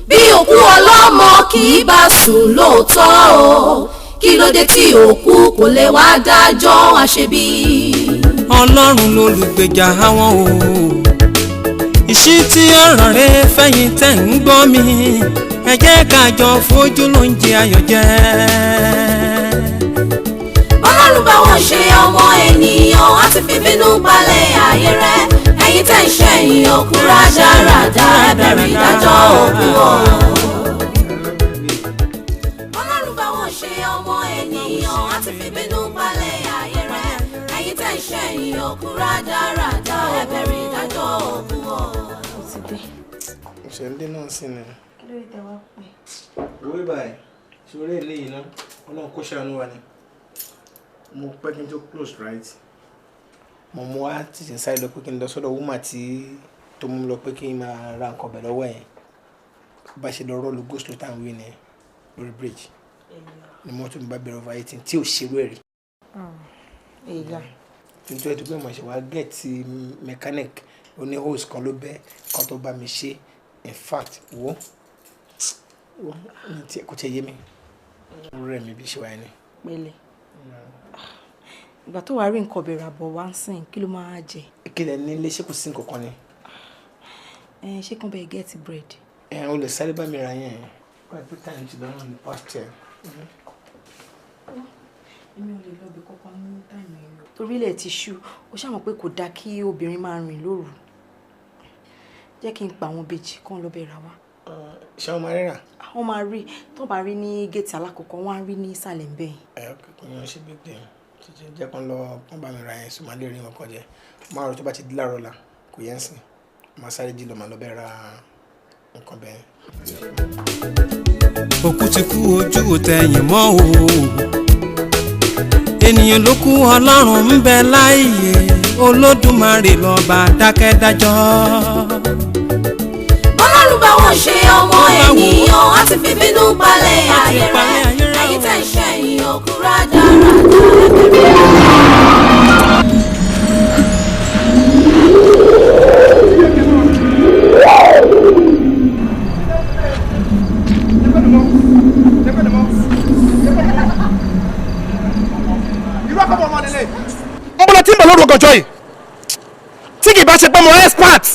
bí òkú ọlọ́mọ kì í bá sùn lóòótọ́ o. Kí ló dé tí òkú kò lè wá dájọ́ àṣebí? Ọlọ́run lolùgbèjà àwọn o. Ìṣítí ọ̀rọ̀ rẹ fẹ̀yìn tẹ̀ ń gbọ́ mi, ẹ jẹ́ ká jọ fojú ló ń jẹ ayọ̀ jẹ́. Ọlọ́run bá wọn ṣe ọmọ ènìyàn á ti fi bínú palẹ̀ ayé rẹ̀. Ẹ̀yin tẹ̀ ń ṣe ẹ̀yìn òkú rádaràda, ẹ bẹ̀rẹ̀ ìdájọ́ òkú o. Ọlọ́run bá wọn ṣe ọmọ ènìyàn á ti fi bínú palẹ̀ ayé rẹ̀. Ẹ̀yin tẹ̀ ń ṣe ẹ̀yìn òkú rádaràda, ẹ bẹ̀rẹ̀ ìdájọ́ òkú o. Ó ti dé. Ìṣẹ̀lẹ̀ náà sì ni. Kí ló dé tẹ wá pẹ́? Wọ́n báyìí, ṣòro eléyìí náà, Ọlọ́run kó ṣàánú wa ni. Mo pẹ́ kí n tó close, right? Mo mú wá títí ń sáré lọ pé kí n lọ sọ́dọ̀ woman tí tó mú mi lọ pé kí n máa ra nǹkan bẹ̀ lọ́wọ́ ẹ̀. Bá ṣe lọ rọ́ọ̀lù go slow tá à ń wí ni lórí bridge ni mọ́tò mi bá bẹ̀rẹ̀ over 18 tí ò ṣerú ẹ̀ rí. Ìyá. Tuntun ẹ̀ tó gbé mọ̀ ṣe wá get mechanic oní hose kan ló bẹ́ kan tó bá mi ṣe. In fact, wo wo kò tiẹ̀ yé mi, ó rẹ̀ mí bí ṣe wáyé ni. Pẹ̀lẹ́, ìgbà tó wàá rí nǹkan bẹ̀rẹ̀ àbọ̀ wá ń sìn, kí ló máa jẹ? Kí lẹ ní ilé? Ṣé kò sí nǹkan kan ni? Ẹ ṣé kàn bẹ́ẹ̀ get bread. Ẹ o lè sáré bá mi ra yẹn. Wọ́n pẹ́ time ti lọ́rùn ní past 10. Èmi ò lè lọ ibì kankan ní time yìí o. Torí ilẹ̀ ti ṣú, ó ṣàmọ̀ pé kò dáa kí obìnrin máa rìn lóru. Jẹ́ kí n pa àwọn ìbejì kán lọ bẹ̀ ra wá. Ṣé wọ́n máa ríra? Wọ́n máa rí. Tó bá rí ní géètì alákọ̀ọ́kọ́, wọ́n á rí ní ìsàlẹ̀ ń bẹ̀. Ẹ kò yan ṣe big deal. Títí jẹ́ kán lọ kán bá mi ra yẹn, sọ máa lè rí wọn kan jẹ. Máa rò tó bá ti di láàárọ̀ la, kò yẹn sìn. Máa sáré jí lọ, máa lọ bẹ́ẹ̀ ra Nǹkan bẹ́ẹ̀. Òkú ti kú, ojú ò tẹ̀yìn mọ́ o. Ènìyàn ló kú, Ọlọ́run ń bẹ láàyè. Olódùmarè lọ́ba dákẹ́dájọ́. Bọ́lọ́run bá wọn ṣe ọmọ ènìyàn á ti fi bínú palẹ̀ ayé rẹ̀. Ẹ̀yin tẹ̀ ń ṣe ẹ̀yìn òkú rádaràda ẹ̀bẹ̀rẹ̀. Ń bọ́lá tí ń bọ̀ lóru ọgànjọ́ yìí, tí kì í bá ṣe pé mo expert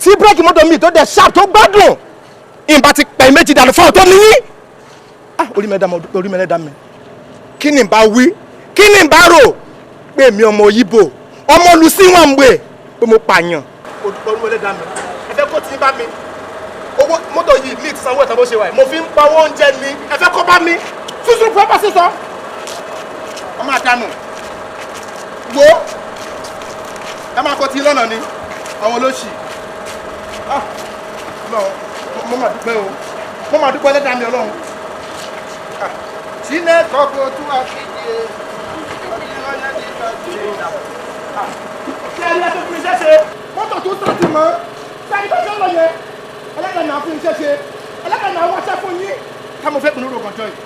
tí bírèkì mọ́tò mi tó dẹ̀ sharp tó gbádùn, ìbá ti pẹ̀ méjì dànù fún ọ̀tọ́ níyí. Ah, orí mi ẹ̀dá mi, orí mi ẹ̀dá mi. Kí ni n bá wí, kí ni n bá rò pé mi ọmọ Yíbò, ọmọ Lucy wọn ń gbé pé mo pààyàn? Orí mi ẹ̀dá mi, ẹ fẹ́ kó tí ń bá mi. Owó mọ́tò yìí mi ti sanwó ẹ̀tàn bó ṣe wà yìí, mo fi ń pa owó oúnjẹ mi. Ẹ fẹ́ kó bá mi tútù pọ́pọ́ sísọ ọmọ àdánù wo. Ẹ máa kọ tí lọ́nà ni àwọn olóṣì. Ah, Ọlọ́run, mo máa dúpẹ́ o, mo máa dúpẹ́ lẹ́dàá mi, Ọlọ́run. Ah, Chineke kò tún àfijì. Ṣé ẹni ẹsẹ̀ fún iṣẹ́ ṣe mọ́tò tó sàtì mọ́? Ṣé ẹni tó ṣe ń lọ yẹn? Ẹlẹ́dàá náà fún iṣẹ́ ṣe, ẹlẹ́dàá náà wáṣẹ́ fún yín. Ká mo fẹ́ pinnu lórúkọ ọjọ́ yìí,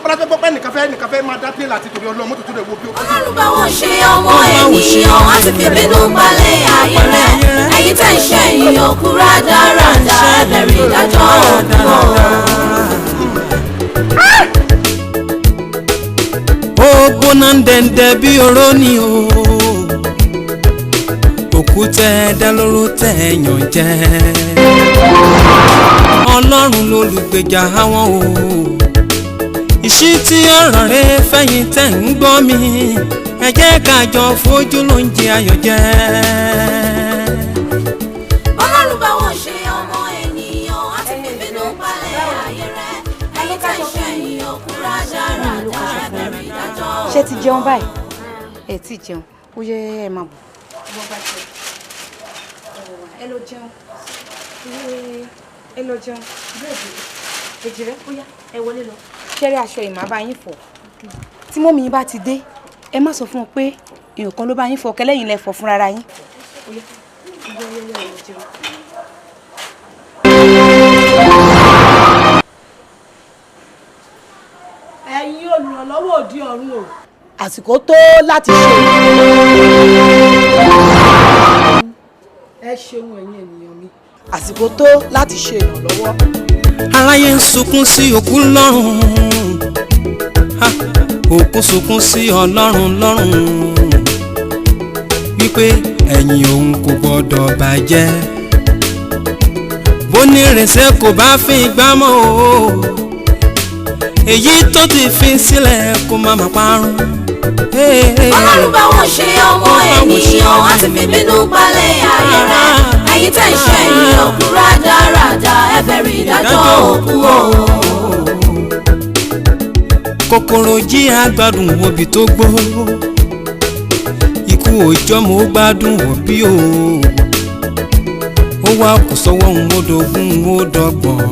bọ́lá fẹ́ gbọ́ pé nìkan fẹ́ máa dá pé láti torí Ọlọ́run mọ́tò tó lè wo bí ó. Ọlọ́run bá wọn ṣe ọmọ ènìyàn á ti fi bínú palẹ̀ ayé rẹ̀. Ẹ̀yin tẹ̀ ń ṣe ẹ̀yìn òkú rádaràda ẹ̀bẹ̀rẹ̀ ìdájọ́ òkú. Ó gbóná dẹ̀ǹdẹ̀ bí oró ni o. Òkú tẹ dá lóró tẹ yàn jẹ. Ọlọ́run lolùgbèjà àwọn o. Ìṣítí ọ̀rọ̀ rẹ fẹ̀yìn tẹ̀ ń gbọ́ mi, ẹ jẹ́ ká jọ fojú ló ń jẹ ayọ̀ jẹ. Ọlọ́run bá wọn ṣe ọmọ ènìyàn á ti fi bínú palẹ̀ ayé rẹ̀. Ẹ̀yin tẹ̀ ń ṣe ẹ̀yìn òkú rádaràda ẹ̀bẹ̀rẹ̀ ìdájọ́ òkú. Ṣé ti jẹun báyìí? Ẹ ti jẹun? Ó yẹ, ẹ máa bọ̀. Ẹ lọ jẹun, ẹ lọ jẹun. Èjì rẹ, ó yá, ẹ wọlé lọ. Ṣẹ́rí aṣọ ìmọ̀ bá yín fọ̀. Tí mọ́mí yín bá ti dé, ẹ má sọ fún wọn pé èèyàn kan ló bá yín fọ̀, kẹlẹ́yìn lẹ fọ̀ fúnra yín. Ó yá, ó yá, ó yá, ẹ lọ jẹun. Ẹ̀yin olùrànlọ́wọ́ òde ọ̀run o. Àsìkò tó láti ṣe. Ẹ ṣeun, ẹ̀yin ènìyàn mi. Àsìkò tó láti ṣe ìrànlọ́wọ́. Aráyé ń sunkún sí òkú lọ́rùn. Ha, òkú sunkún sí Ọlọ́run lọ́rùn wípé ẹ̀yìn òun kò gbọ́dọ̀ bàjẹ́. Bó ní ìrìnsẹ̀ kò bá fi gbá mọ́ o, èyí tó ti fi sílẹ̀ kó má má parun. Ọlọ́run bá wọn ṣe ọmọ ènìyàn á ti fi bínú palẹ̀ ayé rẹ̀. Ẹ̀yin tẹ̀ ń ṣe ẹ̀yìn òkú rádaràda ẹ̀bẹ̀rẹ̀ ìdájọ́ òkú o. Kòkòrò jí àgbàdùn òbí tó gbó, ikú òjọ́ mo gbádùn òbí o. Ó wá kò sọ́wọ́ òun, ó dogun, ó dọ́gbọ̀n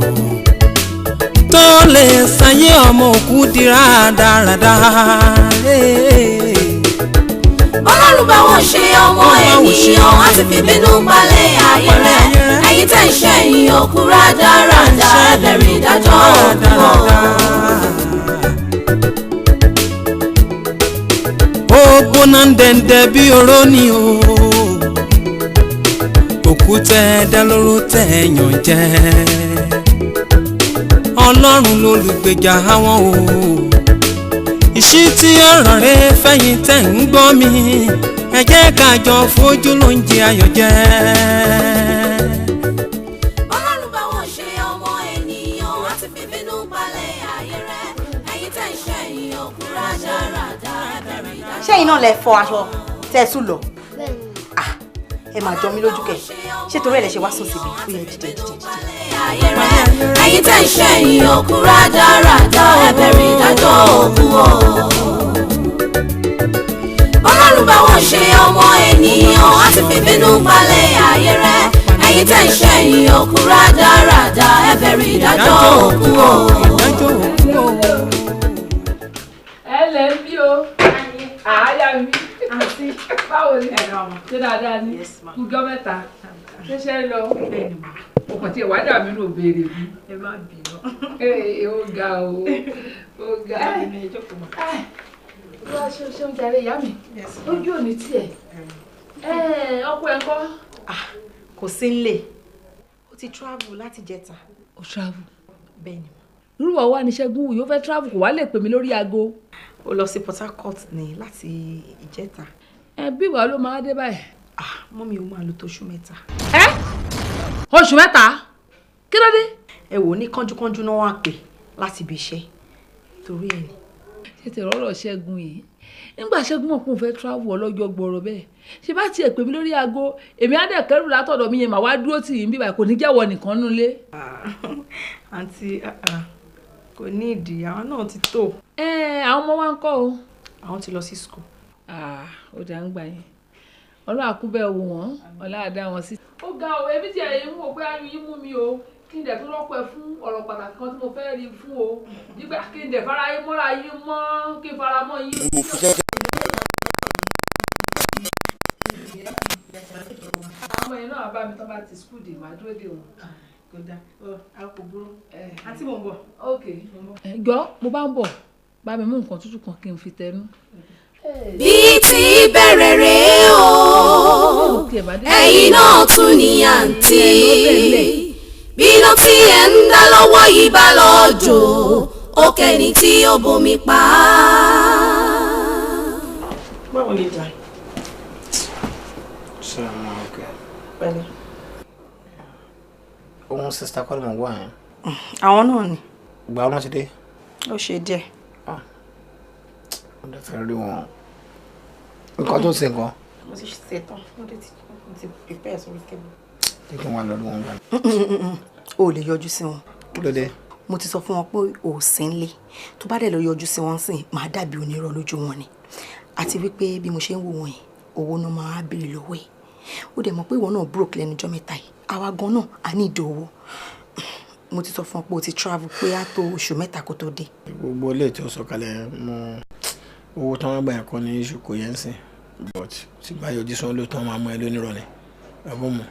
tó lè ṣayé ọmọ òkú di rádaràda. Ọlọ́run bá wọn ṣe ọmọ ènìyàn á ti fi bínú palẹ̀ ayé rẹ̀. Ẹ̀yin tẹ̀ ń ṣe ẹ̀yìn òkú rádaràda ẹ̀bẹ̀rẹ̀ ìdájọ́ òkú o. Ó gbóná dẹ̀ǹdẹ̀ bí oró ni o. Òkú tẹ dá lóró tẹ yàn jẹ. Ọlọ́run lolùgbèjà àwọn o. Ìṣítí ọ̀rọ̀ rẹ fẹ̀yìn tẹ̀ ń gbọ́ mi, ẹ jẹ́ ká jọ fojú ló ń jẹ ayọ̀ jẹ. Ọlọ́run bá wọn ṣe ọmọ ènìyàn á ti fi bínú palẹ̀ ayé rẹ̀. Ẹ̀yin tẹ̀ ń ṣe ẹ̀yìn òkú rádaràda ẹ̀bẹ̀rẹ̀ ìdájọ́. Ṣé iná lẹ fọ aṣọ tẹ́ ẹ sùn lọ? Ah, ẹ máa jọ mí lójú kẹ. Ṣé torí ẹ lẹ ṣe wá sùn síbi? Ó yẹ, dìde, dìde, dìde. Ayé rẹ̀. Ẹ̀yin tẹ̀ ń ṣe ẹ̀yìn òkú rádaràda ẹ̀bẹ̀rẹ̀ ìdájọ́ òkú o. Ọlọ́run bá wọn ṣe ọmọ ènìyàn á ti fi bínú palẹ̀ ayé rẹ̀. Ẹ̀yin Ẹ̀yin tẹ́ ń ṣẹ̀yìn òkú rádaràda, ẹ bẹ̀rù ìdájọ́ òkú o. Ẹ lẹ ń bí o, àáyá mi, àti báwo ni, ṣé dáadáa ni, kújọ́ mẹ́ta, ṣẹṣẹ lọ, ọkàn tí ìwádìí àmì ló béèrè mi. Ẹ má bínú. Ee, ó ga o, ó ga. Wá ṣe ṣe ń jàre ìyá mi, lójú òní tiẹ̀. Ọkọ ẹ̀ ń kọ́. Kò sí nílé, ó ti travel láti jẹta. Ó travel? Bẹ́ẹ̀ ni. Irúwọ̀ wà ní Ṣẹ́gun yóò fẹ́ travel, kò wá lè pè mí lórí aago. Ó lọ sí Port Harcourt ní láti ìjẹta. Ẹ bí ìwà ló máa dé báyìí. Mọ́mí ó máa lò tó oṣù mẹ́ta. Ẹ oṣù mẹ́ta? Kí ló dé? Ẹ wò ó ní kánjúkánjú náà wà pé láti ibi iṣẹ́ torí ẹ ni. Ṣé ti rọrọ Ṣẹ́gun yìí? Nígbà Ṣẹ́gun mọ̀ pé òun fẹ́ travel ọlọ́jọ́ gbọ́rọ̀ bẹ́ẹ̀, ṣé bá tiẹ̀ pè mí lórí aago, èmi á dẹ̀ kẹ́rù látọ̀dọ̀ mi yẹn, màá wá dúró tì yín bíbá, kò ní jẹ́wọ́ nìkan nulẹ̀. Àǹtí kò ní ìdí, àwọn náà ti tó. Ẹ àwọn ọmọ wa ń kọ́ o. Àwọn ti lọ sí school. Ó dà ń gbà yín, Ọlọ́run àkúbẹ̀ wò wọ́n, Ọlọ́run á dá wọn sí. Ó ga o, èmi tiẹ̀ ń wò pé ayọ̀ yín mú mi o, kí n dẹ̀ tún rọ́pò ẹ fún ọ̀rọ̀ pàtàkì kan tí mo fẹ́ rí fún o, nígbà kí n dẹ̀ fara yín mọ́ra yín mọ́, kí n fara mọ́ yín. Àwọn ọmọ yẹn náà bá mi tán bá ti skul dè, màá dúró dè wọn. Kò dáa, a kò burú. Àǹtí mò ń bọ̀. Ok. Gbọ́, mo bá ń bọ̀, bá mi mú nǹkan tútù kan kí n fi tẹnu. Bí ti bẹ̀rẹ̀ rèé o, ẹ̀yin náà tún ní àǹtí. Bínú tí ẹ̀ ń dá lọ́wọ́ yìí bá lọ jò, ó kẹ́ni tí ó bomi pa á. Báwo ni ìjà? Ṣé ọmọ ọkẹ? Pẹ̀lẹ́. Ohun sista kọ́ ló mọ̀ wá yẹn. Àwọn náà ni. Ìgbà wọn ti dé? Ó ṣe díẹ̀. Mo dẹ̀ fẹ́ rí wọn. Nǹkan tó ṣe nǹkan. Mo ti ṣe tán, mo ti prepare sórí table. Jẹ́ kí n wá lọ rí wọn gbà. O ò lè yọjú sí wọn. Kí ló dé? Mo ti sọ fún wọn pé o ò sí nílé. Tó bá dẹ̀ lọ yọjú sí wọn sìn, màá dàbí onírọ́ lójú wọn ni. Àti wípé bí mo ṣe ń wò wọ́n yìí, owó náà máa béèrè lọ́wọ́ ẹ̀. Ó dẹ̀ mọ̀ pé ìwọ náà broke lẹ́nu ọjọ́ mẹ́ta yìí. Àwa gan náà a ní ìdí owó. Mo ti sọ fún ọ pé o ti travel pé á tó oṣù mẹ́ta kó tó dé. Gbogbo ilé tí ó sọ kalẹ̀ mọ owó tí wọ́n gbà yẹn kọ́ ní iṣu kò yẹn ń sìn. But tí bá yọjú sí wọn lóòótọ́ máa mú ẹ lónírọ̀ ni. Àbọ̀ mọ̀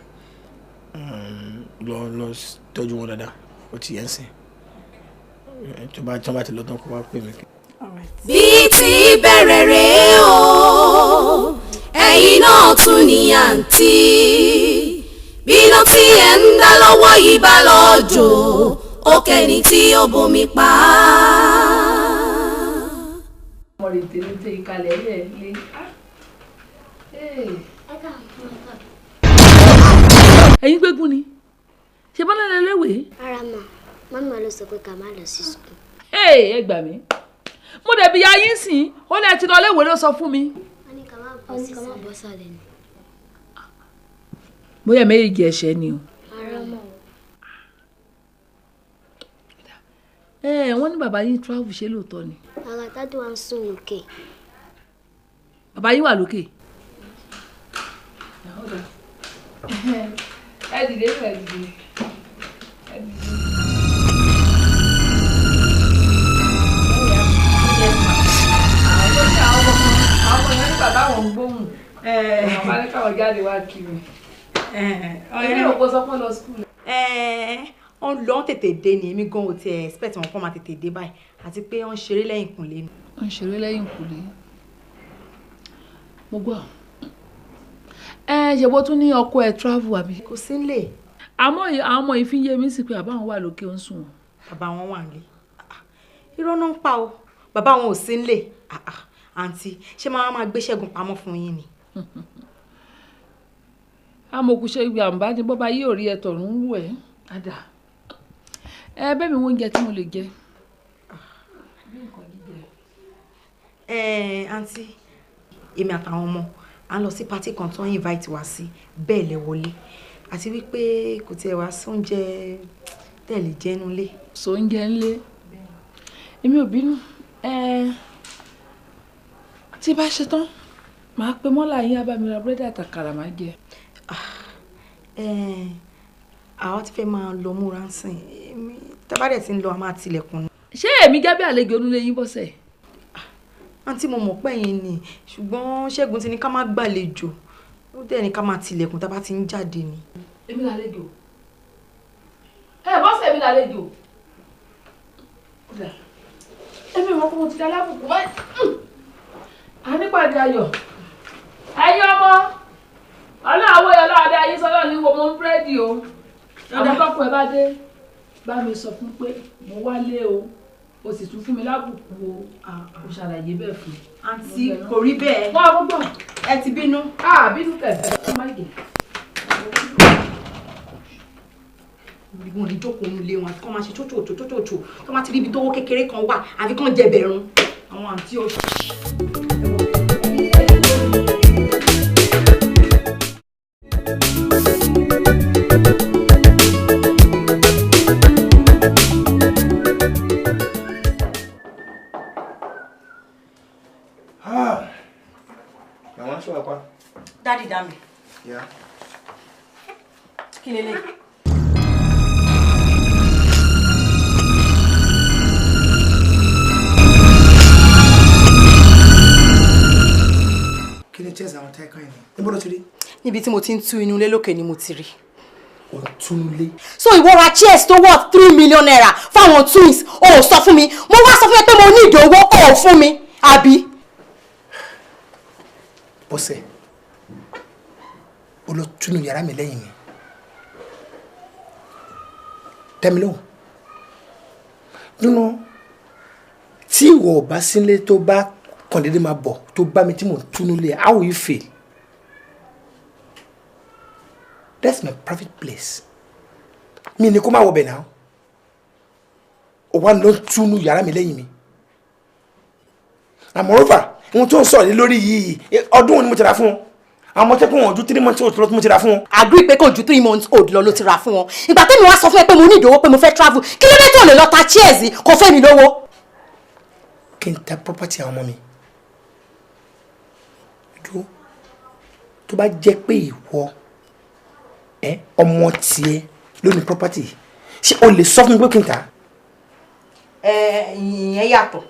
lọ lọ tọ́jú wọn dáadáa, ó ti yẹn ń sìn. Tó bá tí wọ́n bá ti lọ tán kó wá pè mí. Bí ti bẹ̀rẹ̀ rèé o, ẹ̀yin náà tún ní àǹtí. Bínú tí ẹ̀ ń dá lọ́wọ́ yìí bá lọ jò, ó kẹ́ni tí ó bomi pa á. Ọmọ rẹ̀ tèmi tẹ ìkàlẹ̀ ẹ̀ lé. Ẹ̀yin gbégún ni, ṣe bá lẹ́lẹ́ léwèé. Rárá mà, mọ́mí ló sọ pé ká má lọ sí sùkúl. Ẹ gbà mí, mo dẹ̀bi ya yín sìn, ó ní ẹ ti lọ léwèé ló sọ fún mi. Wọ́n ní ká má bọ́ sálẹ̀ ni. Bóyá méjì ẹ̀ṣẹ̀ ni o. Rárá mà o. Wọ́n ní bàbá yín travel, ṣé lóòótọ́ ni? Bàbá dádì wa ń sùn lókè. Bàbá yín wà lókè. Ẹ dìde, ẹ dìde. Ẹ dìde. Àwọn ọmọ yẹn ní bàbá àwọn ń gbóhùn. Àwọn bá ní káwọn jáde wá kiri. Èmi ò kó sọ pé lọ school. Wọ́n lọ tètè dé ni, èmi gan ò tiẹ̀ expect wọn kó máa tètè dé báyìí, àti pé wọ́n ń ṣeré lẹ́yìn kùnlé ni. Wọ́n ń ṣeré lẹ́yìn kùnlé. Mo gbọ́. Ṣe bó tún ní ọkọ ẹ travel àbí? Kò sí nílé. Àmọ́ àwọn ọmọ yìí fi ń yé mi sí pé bàbá wọn wà lókè ń sùn. Bàbá wọn wà nílé. Irọ́ náà ń pa o, bàbá wọn ò sí nílé. Àǹtí, ṣé máa máa gbé Ṣẹ́gun pamọ́ fún yín ni? Amòkùṣe ìgbà àǹbá ni bọ́ba yóò rí ẹ tọ̀run ń wù ẹ́. Àdà. Ẹ bẹ́ẹ̀ mi wo oúnjẹ tí mo lè jẹ. Àǹtí, èmi àtàwọn ọmọ à ń lọ sí pátí kan tó ń invite wá sí, bẹ́ẹ̀ lẹ wọlé. Àti wípé kò tiẹ̀ wá sóúnjẹ tẹ̀lé jẹ́nu lé. Sóúnjẹ ńlé. Èmi ò bínú. Tí bá ṣe tán, màá pe mọ́là yín á bá mi ra búrẹ́dì àtàkàrà máa jẹ. Àwa ti fẹ́ máa lọ múra ń sìn. Èmi tá bá dẹ̀ ti ń lọ, a máa tilẹ̀kùn ni. Ṣé èmi gẹ́gẹ́ bí àlejò onílé yín, Bọ́sẹ̀? Àǹtí, mo mọ̀ pé yín ni, ṣùgbọ́n Ṣẹ́gun ti ní ká má gbàlejò. Ó dẹ̀ ní ká máa tilẹ̀kùn tá bá ti ń jáde ni. Èmi làlejò. Ẹ Bọ́sẹ̀, èmi làlejò. Èmi ò mọ̀ pé mo ti di alábùkù báyìí. A nípàdé ayọ̀. Ẹ̀yin ọmọ, ọlọ́àwọ̀ yẹn lọ́wọ́ ayé sọ́lọ́ ní wo mo ń búrẹ́dì o. Àwọn tọ́kọ ẹ bá dé, bá mi sọ fún pé mo wálé o, o sì tún fún mi lábùkù o, o ṣàlàyé bẹ́ẹ̀ fún un. Àǹtí, kò rí bẹ́ẹ̀. Wọ́n á gbọ́. Ẹ ti bínú. A bínú kẹ̀, má gè. Wọn ní jókòó nílé wọn, àti kán máa ṣe tótòtò tótòtò tó máa ti rí ibi tówó kékeré kan wà, àfi kán jẹ bẹ̀rùn àwọn àǹtí oṣù. Màmá, ṣọ́ wa pa. Daddy Dami. Yeah. Kí lélẹ̀? Kí ni chairs àwọn táìkàn yìí ni? Níbo ló ti rí? Níbi tí mo ti ń tú inú ilé lókè ni mo ti rí. Ò ń tún ilé. So ìwọ ra chairs tó worth ₦3 million fáwọn twins, o ò sọ fún mi. Mo wá sọ fún ẹ pé mo ní ìdòwò, o ò fún mi, àbí? Bọ́sẹ̀, ó lọ túnú yàrá mi lẹ́yìn mi. Tẹ́mi lóhùn. Nínú tí ìwọ ò bá sílé, tó bá kàn déédéé máa bọ̀, tó bá mi tí mò ń túnú lé, how will you feel? That's my private place. Mi ni kó má wọbẹ̀ náà. Ó wá lọ túnú yàrá mi lẹ́yìn mi. And moreover, ohun tó ń sọ̀rọ̀ lé lórí yìí, ọdún wo ni mo ti rà fún wọn? Àwọn ọmọ tẹ́kùn wọn ju 3 months old lọ tí mo ti rà fún wọn. Agree pé kò ju 3 months old lọ ló ti rà fún wọn. Ìgbà tẹ́mi wá sọ fún ẹ pé mo ní ìdòwò, pé mo fẹ́ travel, kí ló dé tó lè lọ ta chairs kò fẹ́ mi lówó? Kí n ta property àwọn ọmọ mi? Dúró, tó bá jẹ́ pé ìwọ ẹ ọmọ tiẹ̀ ló ní property, ṣé o lè sọ fún mi pé kí n ta? Ẹ ìyẹn yàtọ̀.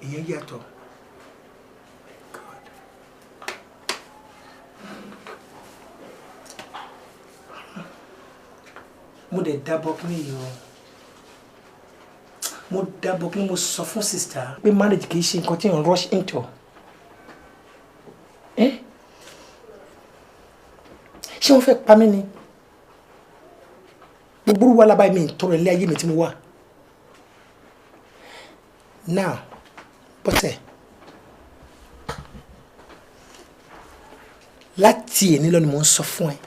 Ìyẹn yàtọ̀. God. Mo dẹ̀ dábọ̀ kí ni yìí o, mo dábọ̀ kí ni mo sọ fún sister pé marriage kì í ṣe nǹkan tí n rush into. Ẹ ṣé wọ́n fẹ́ pa mí ni? Gbogbo wa lábàá mi ń tọrọ ilé ayé mi tí mo wà now. Bọ́sẹ̀, láti èní lọ ni mò ń sọ fún ẹ,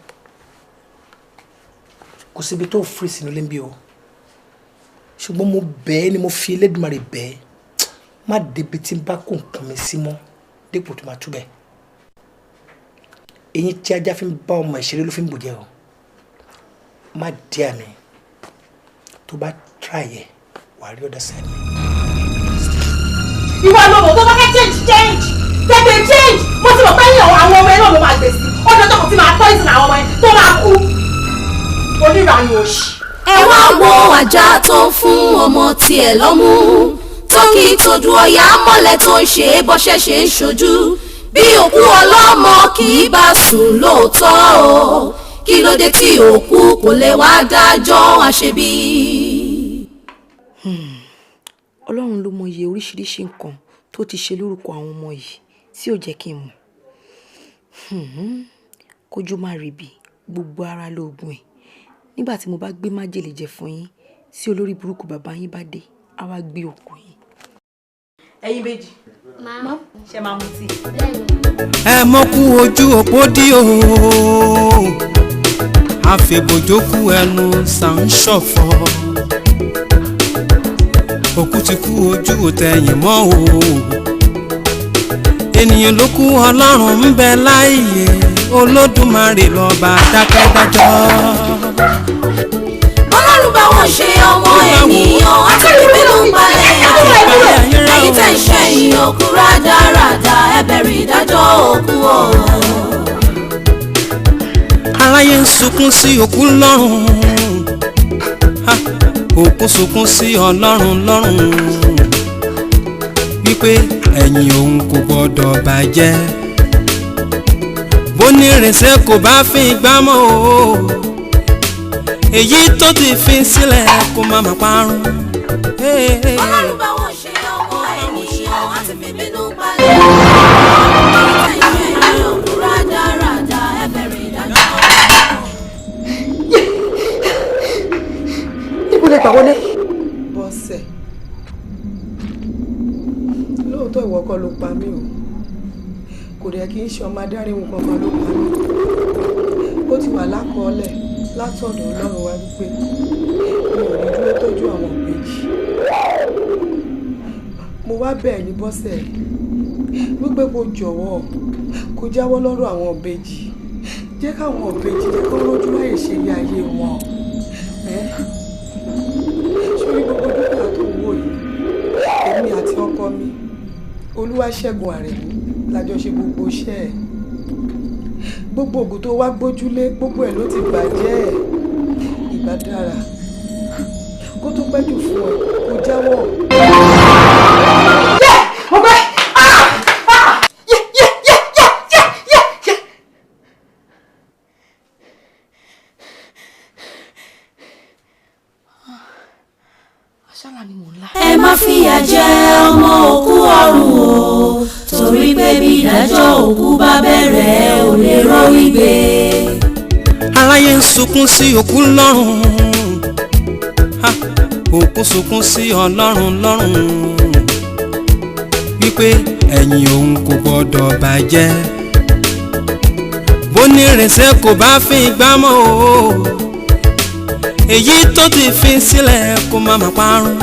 kò síbi tó free sínú ilé ń bí o. Ṣùgbọ́n mo bẹ̀ ẹ́ ni, mo fi Elédùmarè bẹ̀ ẹ́, má débi tí n bá kó nǹkan mi sí mọ́ dípò tó máa túbẹ̀. Eyín tí ajá fi ń bá ọmọ ìṣeré ló fi ń bòjẹ́ o. Má dí àmì tó bá try ẹ, wàá rí other side mi. Ìwọ ló mọ̀ tó bá fẹ́ change, change, tètè change. Mo ti mọ̀ pé yíyan àwọn ọmọ ẹ náà ló máa gbèsè ọjọ́ tó kò ti máa poison àwọn ọmọ ẹ tó máa kú, oníranú òṣì. Ẹ wá wo ajá tó ń fún ọmọ tiẹ̀ lọ́mú, tó kì í tójú ọ̀yà mọ́lẹ̀, tó ń ṣe bọ́ṣẹ́ ṣe ń ṣojú bí òkú ọlọ́mọ kì í bá sùn lóòótọ́ o. Kí ló dé tí òkú kò lè wá dájọ́ àṣebí? Ọlọ́run ló mọ iye oríṣiríṣi nǹkan tó ti ṣe lórúkọ àwọn ọmọ yìí tí ò jẹ́ kí n mọ̀. Kójú má rí bí gbogbo ara lóògùn ẹ̀. Nígbà tí mo bá gbé májèlé jẹ fún yín, tí olórí burúkú bàbá yín bá dé, á wá gbé òkú yín. Ẹ̀yin méjì, ṣe máa mutí? Ẹ mọ́kú ojú òpó dí o, àfẹ̀bòjókù ẹnu sà ń ṣọ̀fọ̀. Òkú ti kú, ojú ò tẹ̀yìn mọ́ o. Ènìyàn ló kú, Ọlọ́run ń bẹ láàyè, Olódùmarè lọ́ba dákẹ́dájọ́. Ọlọ́run bá wọn ṣe ọmọ ènìyàn àti ìbínú balẹ̀ ayé. Ẹ̀yin tẹ̀ ń ṣe ìyókù rádaràda, ẹ bẹ̀rù ìdájọ́ òkú o. Aráyé ń sunkún sí òkú lọ́rùn. Ha! Òkú sunkún sí ọlọ́run lọ́rùn wípé ẹ̀yìn òun kò gbọ́dọ̀ bàjẹ́, bó ní ìrìnsẹ̀ kò bá fi gbá mọ́ o, èyí tó ti fi sílẹ̀ kó má má parun. Ọlọ́run bá wọn ṣe ọmọ ènìyàn á ti fi bínú palẹ̀. Ẹ̀yin òkú rádaràda, ẹ bẹ̀rẹ̀ ìdájọ́. Níbo lẹ gbà wọlé? Bọ́sẹ̀, lóòótọ́ ìwọ kọ́ ló pa mí o, kò dẹ̀ kí n ṣe ọmọ adáríhun kankan ló pa mí. Ó ti wà lákọọ́lẹ̀ látọ̀dọ̀ Ọlọ́run wá wípé mi ò ní dúró tọ́jú àwọn ìbejì. Mo wá bẹ̀ ní Bọ́sẹ̀ wípé kó jọ̀wọ́ kó jáwọ́ lọ́rọ̀ àwọn ìbejì, jẹ́ káwọn ìbejì jẹ́ kó rójú ráyè ṣe ilé ayé wọn. Sórí gbogbo dúkìá tó ń wò yìí, èmi àti ọkọ mi Olúwaṣẹ́gun Àrẹ̀mú lájọ ṣe gbogbo iṣẹ́ ẹ̀. Gbogbo ògùn tó wá gbójúlé gbogbo ẹ̀ ló ti bàjẹ́ ẹ̀. Ìbá dára kó tó pẹ́ jù fún ẹ kó jáwọ́. Mo gbé! Yé yé yé yé yé yé yé! Aṣálà ni mò ń lá. Ẹ má fìyà jẹ ọmọ òkú ọ̀run o, torí pé bí ìdájọ́ òkú bá bẹ̀rẹ̀ ò lè rórí gbé. Aráyé ń sunkún sí òkú lọ́rùn. Ha! Òkú sunkún sí ọlọ́run lọ́rùn wípé ẹ̀yìn òun kò gbọ́dọ̀ bàjẹ́, bó ní ìrìnsẹ̀ kò bá fi gbá mọ́ o, èyí tó ti fi sílẹ̀ kó má má parun.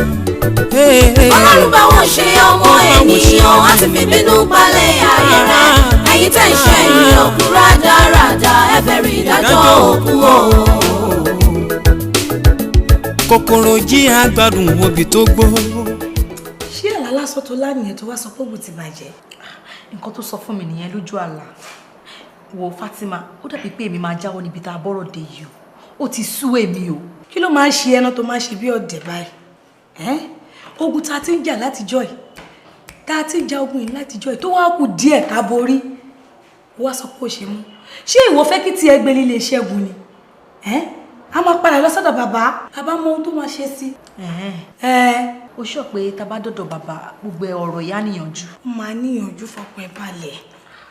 Ọlọ́run bá wọn ṣe ọmọ ènìyàn á ti fi bínú palẹ̀ ayé rẹ̀. Ẹ̀yin tẹ̀ ń ṣe ènìyàn kú rádaràda, ẹ bẹ̀rẹ̀ ìdájọ́ òkú o. Kòkòrò jí àgbàdùn obì tó gbó. Ṣé àlá lásán tó lánìyẹn tó wá sọ pé ògùn ti bàjẹ́? Nǹkan tó sọ fún mi nìyẹn lójú àlá. Wo Fatima, ó dàbí pé èmi máa jáwọ́ níbi tá a bọ́rọ̀ dé yìí o. Ó ti sú èmi o. Kí ló máa ń ṣe ẹran tó máa ń ṣe bí ọ̀dẹ̀ báyìí? Ogun tá a ti ń jà látijọ́ yìí, tá a ti ń ja ogun yìí látijọ́ yìí, tó wá kù díẹ̀ ká borí, ó wá sọ pé ó ṣe mú. Ṣé ìwọ fẹ́ kí tiẹ̀ gbé líle ṣẹ́gun ni? A máa padà lọ sọ́dọ̀ bàbá, bàbá mọ ohun tó máa ṣe sí. Ó sọ pé tá a bá dọ̀dọ̀ bàbá, gbogbo ọ̀rọ̀ ìyá níyànjú. Ó máa níyànjú, fọkàn ẹ balẹ̀,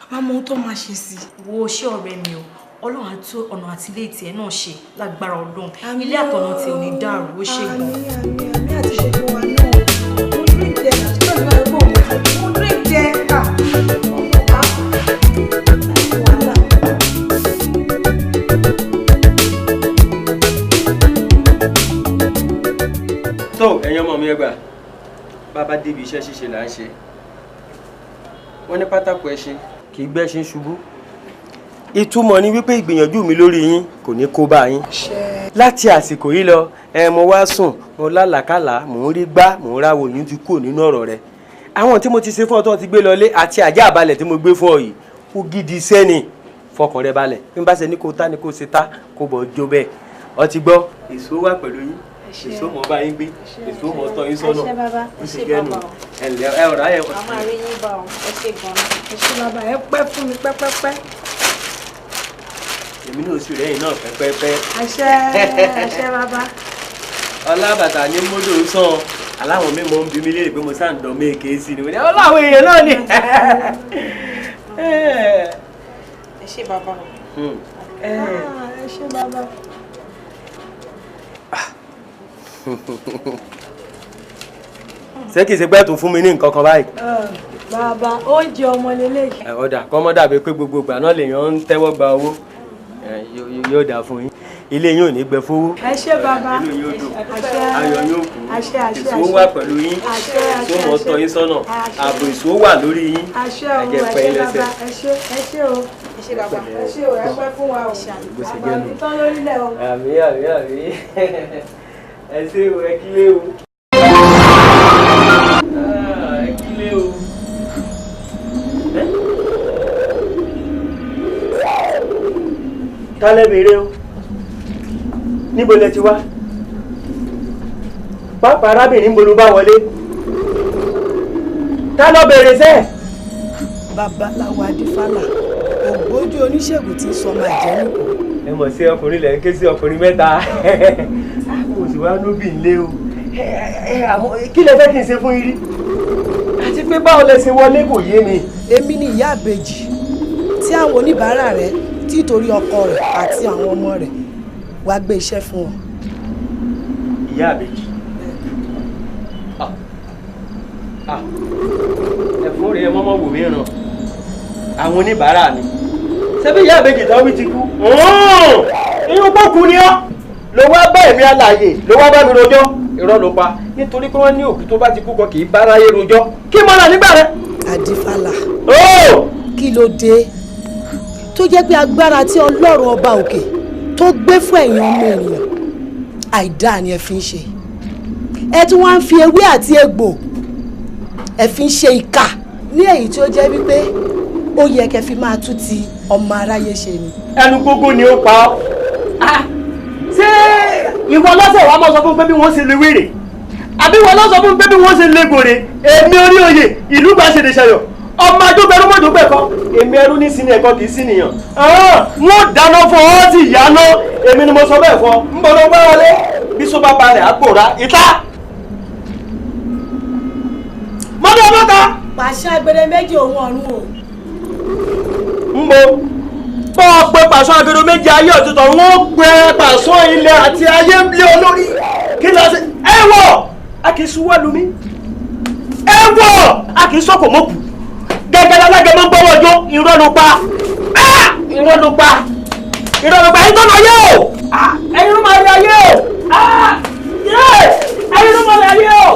bàbá mọ ohun tó máa ṣe sí. Wo ṣé ọ̀rẹ́ mi o, Ọlọ́run á tún ọ̀nà àti ilé tiẹ̀ náà ṣe lágbára Ọlọ́run. Ilé àtọ̀nà tí ò ní dàrú, ó ṣe gan. Àmín àmín àmín àti gbogbo wa náà. Mo drink jẹ, àti pẹ̀lú àgbo mo drink jẹ. Tó ẹ̀yin ọmọ mi, ẹ gbà bàbá débi iṣẹ́ ṣíṣe là ń ṣe. Wọ́n ní pátákó ẹṣin kì í gbẹ́ṣin ṣubú. Ìtumọ̀ ni wípé ìgbìyànjú mi lórí yín kò ní kó bá yín. Láti àsìkò yìí lọ, ẹ mo wá sùn, mo lálàkàlà, mò ń rí gbá, mò ń ráwo, yín ti kúrò nínú ọ̀rọ̀ rẹ. Àwọn tí mo ti ṣe fún ọ tó ti gbé lọlé àti àjá àbalẹ̀ tí mo gbé fún ọ yìí, ó gidi sẹ́ni, fọkàn rẹ balẹ̀. Bí n bá ṣe ní kó tá ni kó ṣe tá, kó bọ̀ jó bẹ́ẹ̀. Ọ ti gbọ́, èso wà pẹ̀lú yín, èso mọ̀ bá yín gbé, èso mọ̀ tọ́ yín sọ́nà. Ó sì gẹ́nu ẹ ọ̀rá ẹ̀. A máa rí yín bá ọ, ẹ ṣé gan-an. Ẹ ṣé bàbá, ẹ pẹ́ fún mi pẹ́pẹ́pẹ́. Èmi náà sì rẹ́yìn náà pẹ́pẹ́pẹ́. Àṣẹ àṣẹ bàbá. Ọlábàtà ní mọ́tò sàn, aláwọn mímọ́ ń bi mí léèrè pé mo sáà ń dán méèké sí ni, mo ní ọláwọn èèyàn náà ni. Ẹ ṣé bàbá. Ẹ ṣé bàbá. Ṣé kìí ṣe pé tó fún mi ní nǹkan kan báyìí? Bàbá, oúnjẹ ọmọ lélẹ́yìí. Ọ̀dà kọ́mọ́ dàbí pé gbogbo ìgbà náà lèèyàn ń tẹ́wọ́ gba owó, yóò dáa fún yín, ilé yín ò ní gbẹ fowó. Ẹ ṣé bàbá. Inú yóò dùn, ayọ̀ yóò kú, Àṣẹ àṣẹ. èso wà pẹ̀lú yín, èso mọ̀ tọ́ yín sọ́nà, ààbò èso wà lórí yín. Àṣẹ o, Ẹ jẹ́ ẹ pẹ́ ṣé yín lẹ́sẹ̀. bàbá, ẹ ṣé, ẹ ṣé o. Ẹ ṣé bàbá. Ẹ ṣé o, ẹ pẹ́ fún wa o. Bó ṣe Bàbá jẹ́ nù. ò ní tán lórílẹ̀ o. Àmín àmín àmín. Ẹ ṣé o, ẹ kílé o. Ẹ kílé o. Tálẹ́ bèrè o, níbo lẹ ti wá? Pápá arábìnrin ń bolú bá wọlé. Ta ló bèrè sẹ́ẹ̀? Babaláwo Adífálà, ògbójú oníṣègùn tí ń sọ ọmọ àjẹ́ nìkú. Ẹ mọ̀ sí ọkùnrin lẹ̀ ń ké sí ọkùnrin mẹ́ta. Kò sì wá núbì ńlé o. Àmọ́ kí lẹ fẹ́ kí n ṣe fún yín rí? Àti pé báwo lẹ ṣe wọlé kò yé mi. Èmi ni ìyá àbèjì tí àwọn oníbàárà rẹ̀ títorí ọkọ rẹ̀ àti àwọn ọmọ rẹ̀ wá gbé iṣẹ́ fún wọn. Ìyá àbèjì. Ẹ̀fún rẹ̀ mọ́mọ́ wò mí ràn. Àwọn oníbàárà mi. Ṣebí ìyá àbèjì tán wí ti kú? Inú pọ́kù ni ọ́. Ló wá bá èmi alààyè, ló wá bá mi rojọ́. Irọ́ ló pa. Nítorí pé wọ́n ní òkú tó bá ti kú kan kì í bá aráyé rojọ́. Kí mọ́ra nígbà rẹ̀? Adífálà. Kí ló dé tó jẹ́ pé agbára tí Ọlọ́run ọba òkè tó gbé fún ẹ̀yin ọmọ ènìyàn àìdáa ni ẹ fi ń ṣe. Ẹ tún wá ń fi ewé àti egbò ẹ fi ń ṣe ìkà ní èyí tí ó jẹ́ wípé ó yẹ kẹ́ fi máa tú ti ọmọ aráyé ṣe ni. Ẹnu gógó ni ó pa ọ́. Ṣé ìwọ lọ́sẹ̀ wàá máa sọ fún pé bí wọ́n ṣe lè wèrè? Àbí ìwọ ló sọ fún pé bí wọ́n ṣe lè gòrè? Èmi orí oyè ìlú bá ṣe lè ṣayọ̀. Ọmọ adógbẹrú mọ́jọ́ pẹ̀kọ́. Èmi ẹrú ní sinmi ẹ̀kọ́ kì í sí nìyàn. Wọ́n dáná fún ọ sì yáná. Èmi ni mo sọ bẹ́ẹ̀ fún ọ. Ń bọ̀ ló gbá wọlé. Bí sọ bá balẹ̀ á pòórá. Ìta! Mọ́tò mọ́ta! Pàṣẹ agbèrè méjì òun ọ̀run o. Ń bo. Bọ́ ọ pé pàṣọ agbèrè méjì ayé ọ̀tútọ̀ wọ́n gbẹ pàṣọ ilẹ̀ àti ayé ń lé olórí. Kí ló ṣe? Ẹ wọ̀! A kì í suwọ́ lu mí. Ẹ wọ̀! A kì í sọ̀kò mọ́kù. Gẹ́gẹ́ alágẹmọ gbọ́wọ́ jó, irọ́ ló pa. Irọ́ ló pa. Irọ́ ló pa. Ẹyin tó lọ ayé o! Ẹyin ló máa rí ayé o! Ẹyin ló máa rí ayé o!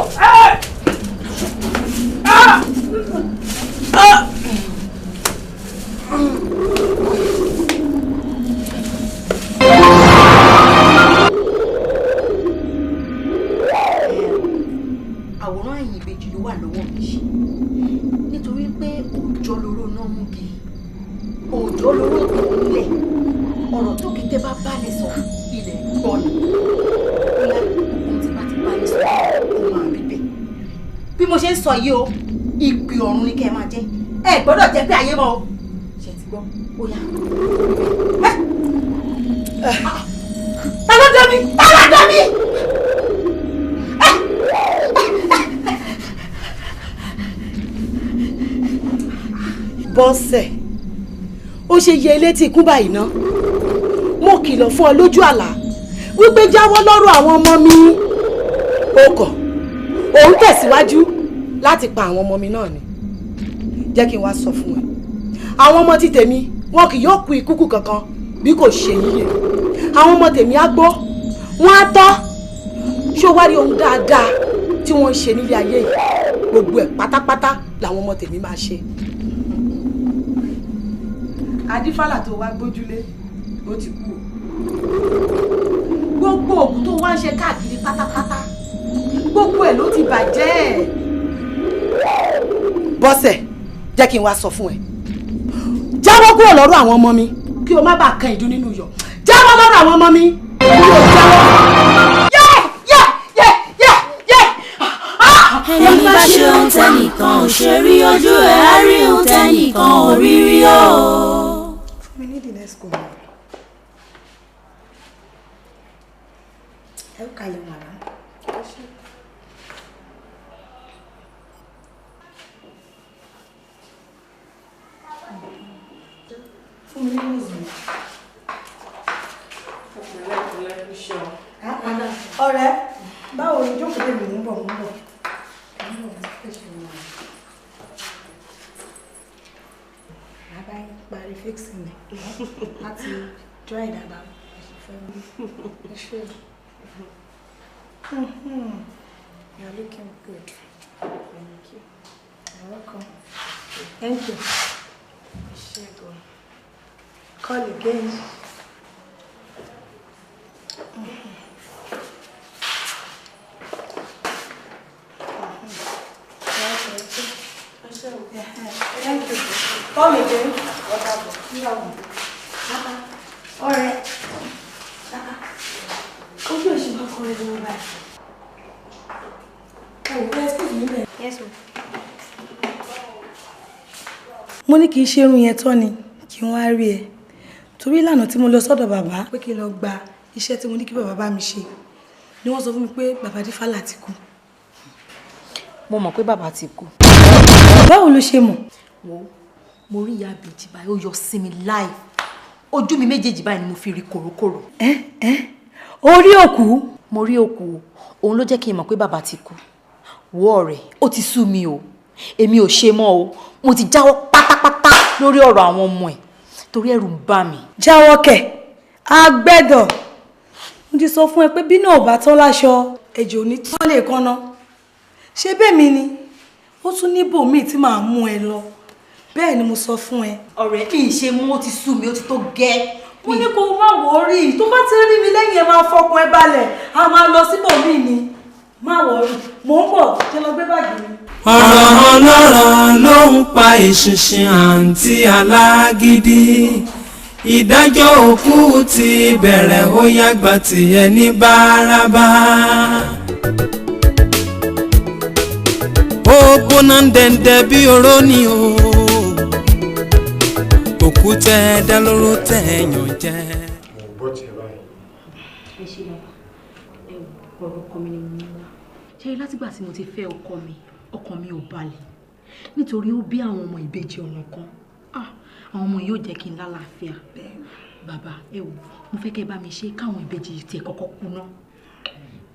Àwòrán ẹ̀yìn ìbejì ló wà lọ́wọ́ mi nítorí pé òòjọ́ loró náà mú gi, òòjọ́ loró tó ń lẹ̀, ọ̀rọ̀ tó kété bá balẹ̀ sọ ilẹ̀ gbọ́ ni. Bóyá ohun tí bá ti balẹ̀ sọ ó máa rí bẹ́ẹ̀. Bí mo ṣe ń sọ yìí o, ìpè ọ̀run ni kẹ́ ẹ máa jẹ́, ẹ gbọ́dọ̀ jẹ́ pé ayé mọ́ o. Ṣé ti gbọ́? Ó yá. Ta ló dé mi? Ta ló dé mi? Bọ́sẹ̀, ó ṣe yẹ ilé tí ikú báyìí ná. Mo kìlọ̀ fún ọ lójú àlá wípé jáwọ́ lọ́rọ̀ àwọn ọmọ mi. O kọ̀, òun tẹ̀síwájú láti pa àwọn ọmọ mi náà ni. Jẹ́ kí n wá sọ fún ẹ, àwọn ọmọ tí tèmi wọn kì yóò kú ikúkú kankan bí kò ṣe yíyẹ. Àwọn ọmọ tèmi á gbọ́, wọ́n á tọ́. Ṣé o wá rí ohun dáadáa tí wọ́n ń ṣe nílé ayé yìí? Gbogbo ẹ̀ pátápátá làwọn ọmọ tèmi máa ṣe. Adífálà tó wá gbójúlé ó ti kú o. Gbogbo òògùn tó wá ń ṣe káàkiri pátápátá gbogbo ẹ̀ ló ti bàjẹ́. Bọ́sẹ̀, jẹ́ kí n wá sọ fún ẹ, jáwọ́ kúrò lọ́rọ̀ àwọn ọmọ mi kí o má bàa kan ìdun nínú iyọ̀. Jáwọ́ lọ́rọ̀ àwọn ọmọ mi kí o jáwọ́. Yẹ́ yẹ́ yẹ́ yẹ́ yẹ́. Ẹni bá ṣe ohun tẹ́nìkan ò ṣe rí, ojú ẹ̀ á rí ohun tẹ́nìkan ò rí rí o. We need the next call. Ẹ kalẹ̀ wàrà. Fún mi ní rose mi. Ọ̀rẹ́, báwo ni jókòó lè mú bọ̀ mú bọ̀? Bàbá yín parí fixing ẹ̀ láti dry dáadáa. Ẹ ṣé. You are looking good. Thank you. You're welcome. Thank you. Ẹ ṣé gan. Call again. Thank you. Come again. Ọ̀rẹ́, ojú ẹ̀ ṣe máa kọ́ ẹ lọ́wọ́ báyìí. Ẹ excuse me bẹ́ẹ̀. Yes, ma'am. Mo ní kì í ṣe irun yẹn tán ni kí n wá rí ẹ, torí ìlànà tí mo lọ sọ́dọ̀ bàbá pé kí n lọ gba iṣẹ́ tí mo ní kí bàbá bá mi ṣe ni wọ́n sọ fún mi pé bàbá Dífálà ti kú. Mo mọ̀ pé bàbá ti kú. Báwo ló ṣe mọ̀? Wo, mo rí ìyá àbèjì báyìí, ó yọ sí mi láì ojú mi méjèèjì báyìí ni mo fi rí kòrókòrò. Orí òkú. Mo rí òkú, òun ló jẹ́ kí n mọ̀ pé bàbá ti kú. Wo ọ̀rẹ́, ó ti sú mi o, èmi ò ṣe mọ́ o, mo ti jáwọ́ pátápátá lórí ọ̀rọ̀ àwọn ọmọ ẹ̀ torí ẹ̀rù ń bà mí. Jáwọ́ kẹ̀, agbẹ́dọ̀. Mo ti sọ fún ẹ pé bí náà ò bá tán láṣọ, ẹ̀jẹ̀ ò ní tán lè kánná. Ṣé bẹ́ẹ̀ mi ni? Ó tún níbòmíì tí màá mú ẹ lọ. Bẹ́ẹ̀ ni mo sọ fún ẹ. Ọ̀rẹ́, kì í ṣe mú, ó ti sú mi, ó ti tó gẹ́. Mo ní kó má wọrí, tó bá ti rí mi lẹ́yìn ẹ máa fọkàn ẹ balẹ̀, a máa lọ síbòmíì ni. Má wọrí, mò ń bọ̀, jẹ́ lọ gbé báàgì mi. Ọ̀rọ̀ ọlọ́rọ̀ ló ń pa ìṣinṣin àǹtí alágídí. Ìdájọ́ òkú ti bẹ̀rẹ̀, ó yàgbà tìyẹ ní bárabá. Ó gbóná dẹ̀ndẹ̀ bí oró ni o, òkú tẹ dá lóró tẹ yàn jẹ. Mo gbọ́ tiẹ̀ báyìí. Ẹ ṣe bàbá, ẹ wò, ọ̀rọ̀ ọkọ mi ni mo ní wá. Ṣé látìgbà tí mo ti fẹ́ ọkọ mi, ọkàn mi ò balẹ̀ nítorí ó bí àwọn ọmọ ìbejì ọ̀nà kan. Àwọn ọmọ yóò jẹ́ kí n lálàáfíà. Bàbá, ẹ wò, mo fẹ́ kẹ́ bá mi ṣe káwọn ìbejì tiẹ̀ kọ́kọ́ kú ná,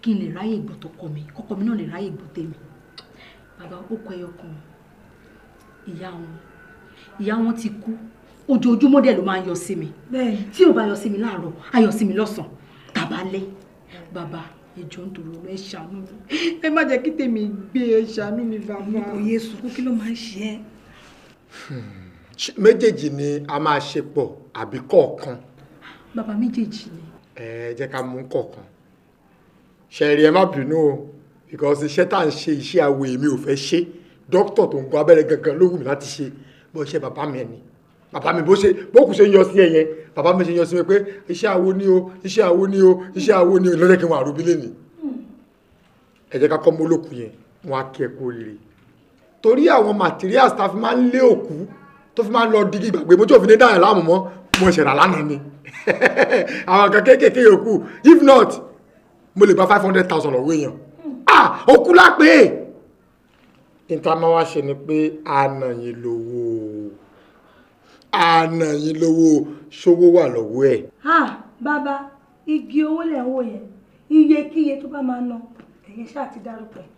kí n lè ráyè gbọ́ tọkọ mi, kọ́kọ́ mi náà lè ráyè gbọ́ tèmi. Bàbá, ó kọ ẹyọ kan, ìyá wọn ti kú. Ojoojúmọ́ dẹ̀ ló máa ń yọ sí mi. Tí ò bá yọ sí mi láàárọ̀, á yọ sí mi lọ́sàn-án tàbálẹ́. Bàbá, ẹ jọ̀ọ́ nítorí Ọlọ́run, ẹ ṣàánú mi, ẹ má jẹ́ kí tèmi gbé, ẹ ṣàánú mi bàbá. Kò yé sunkún, kí ló máa ń ṣe ẹ́? Méjèèjì ni a máa ṣe pọ̀ àbí kọ̀ọ̀kan? Bàbá, méjèèjì ni. Ẹ jẹ́ ká mú kọ̀ọ̀kan. Ṣẹ̀rí, ẹ má bínú o, because iṣẹ́ tá à ń ṣe, iṣẹ́ awo, èmi ò fẹ́ ṣe. Dókítà tó ń gún abẹ́rẹ́ gangan ló wù mí láti ṣe bó ṣe. Bàbá mi ẹni bàbá mi bó ṣe bókù ṣe ń yọ sí ẹ yẹn, bàbá mi ṣe ń yọ sí mi pé iṣẹ́ awo ni o, iṣẹ́ awo ni o, iṣẹ́ awo ni o, lọ́jọ́ kí n wà rúbí lẹ́nìí. Ẹ jẹ́ ká kọ́ mólókù yẹn, wọn á kí ẹ kú oríire, torí àwọn materials tá a fi máa ń lé òkú tó fi máa ń lọ digi gbàgbé mo tí òfin ní dáhùn láàmú mọ́, mo ṣẹ̀rà lánàá ni àwọn nǹkan kéékèèké yòókù. If not, mo lè gba 500,000 lọ́wọ́ èèyàn. Ah, òkú lápè níta máa wá ṣe ni pé àna yín lówó, àna yín lówó, ṣówó wà lọ́wọ́ ẹ̀. Ah, bàbá, igi owó lẹ̀ ń wò yẹn, iyekíye tó bá máa ná, ẹ̀yin ṣáà ti dárúkọ ẹ̀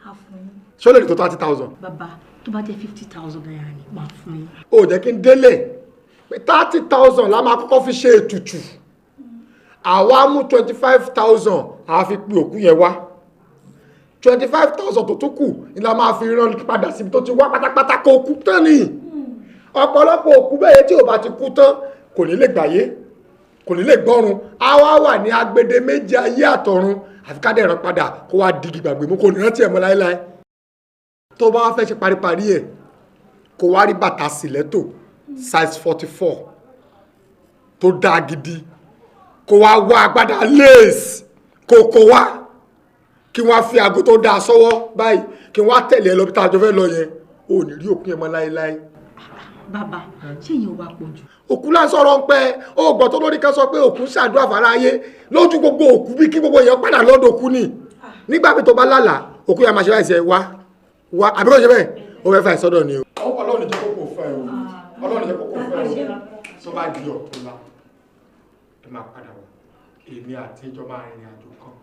á fún yín. Ṣé ó lè tó 30,000? Bàbá, tó bá jẹ́ 50,000 naira ni màá fún yín. Ó jẹ́ kí n délé pé 30,000 la máa kọ́kọ́ fi ṣe ètùtù, àwa mú 25,000, àá fi pe òkú yẹn wá. 25,000 tó tún kù ni la máa fi rán padà síbi tó ti wá pátápátá, kó kú tán ni. Ọ̀pọ̀lọpọ̀ òkú bẹ́ẹ̀ tí ò bá ti kú tán, kò ní lè gbàyé, kò ní lè gbọ́run, á wá wà ní agbede méjì ayé àtọ̀run, àfi ká dẹ̀ rán padà kó wá digi gbàgbé mú, kò ní rántí ẹ̀ mọ́ láéláé. Tó bá wá fẹ́ ṣe paríparí ẹ̀, kó wá rí bàtà stiletto size 44 tó dáa gidi, kó wá wá agbádá lace, kó kó wá, kí wọ́n á fi aago tó dáa sọ́wọ́ báyìí, kí wọ́n á tẹ̀lé ẹ lọ bí tá a jọ fẹ́ lọ yẹn, ò ní rí òkú yẹn mọ́ láéláé. Bàbá, ṣé ìyẹn ò wá pọ̀ jù? Òkú là ń sọ̀rọ̀ ń pẹ́ ó gbọ́ tó lórí kan sọ pé òkú ṣàdúrà fáráyé lójú gbogbo òkú, bí kí gbogbo èèyàn padà lọ́dọ̀ òkú ni. Nígbà mi tó bá lálàá, òkú yẹn máa ṣe báyìí ṣe wá wá, àbí kò ṣe bẹ́ẹ̀, ó fẹ́ fà ìsọdọ̀ ni o. Ọlọ́run jẹ́ kókó fẹ́ o, Ọlọ́run jẹ́ kókó fẹ́ o. Tó bá di ọ̀túnla, ẹ máa padà wá, èmi àti ìjọ máa rìnrìn àjò kan,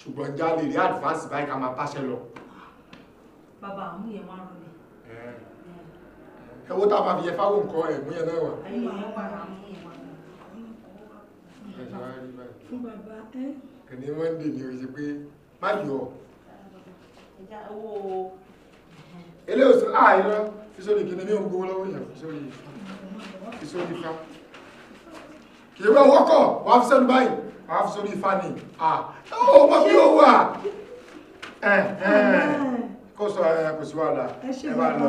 ṣùgbọ́n já lè rí advance báyìí ká máa báṣẹ lọ. Bàbá, àmú yẹn máa ń rọ mi. Ẹ wo tá a máa fi yẹ fáwọn nǹkan ẹ̀ mú yẹn náà wà. Fún bàbá ẹ. Ẹni Monday ni o ṣe pé má yọ. Eléyìí sọ àìrọ fi sórí kìíní ní òun gbowó lọ́wọ́ yẹn, fi sórí ifá. Kì í wọ́n wọ́kọ̀ wọ́n á fi sẹ́nu báyìí, wọ́n á fi sórí ifá ni. Ó mọ bí ó wà. Kó sọ ẹ kò sí wàhálà. Ẹ máa lọ,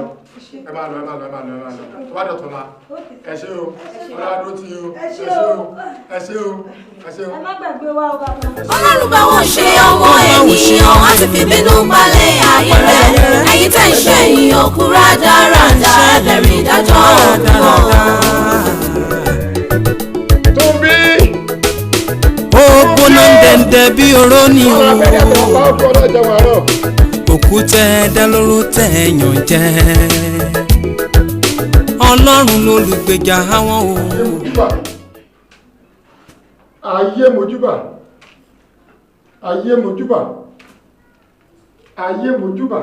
ẹ máa lọ, ẹ máa lọ, ẹ máa lọ, ẹ máa lọ. Tó bá dọ̀tún la. Ẹ ṣé o. Ọlọ́run ti o. Ẹ ṣé o. Ẹ ṣé o. Ẹ ṣé o. Ẹ má gbàgbé wa o bàbá. Ọlọ́run bá wọn ṣe ọmọ ènìyàn á ti fi bínú balẹ̀ ayé rẹ̀. Ẹ̀yin tẹ̀ ń ṣe èèyàn kú rádaràda, ẹ bẹ̀rẹ̀ ìdájọ́ òkú. Ó gbóná dẹ̀ndẹ̀ bí oró ni o. Òkúta ẹ̀dá lóró tẹ̀ yàn jẹ́. Ọlọ́run lolùgbèjà àwọn o. Ayé mojúbà, ayé mojúbà, ayé mojúbà.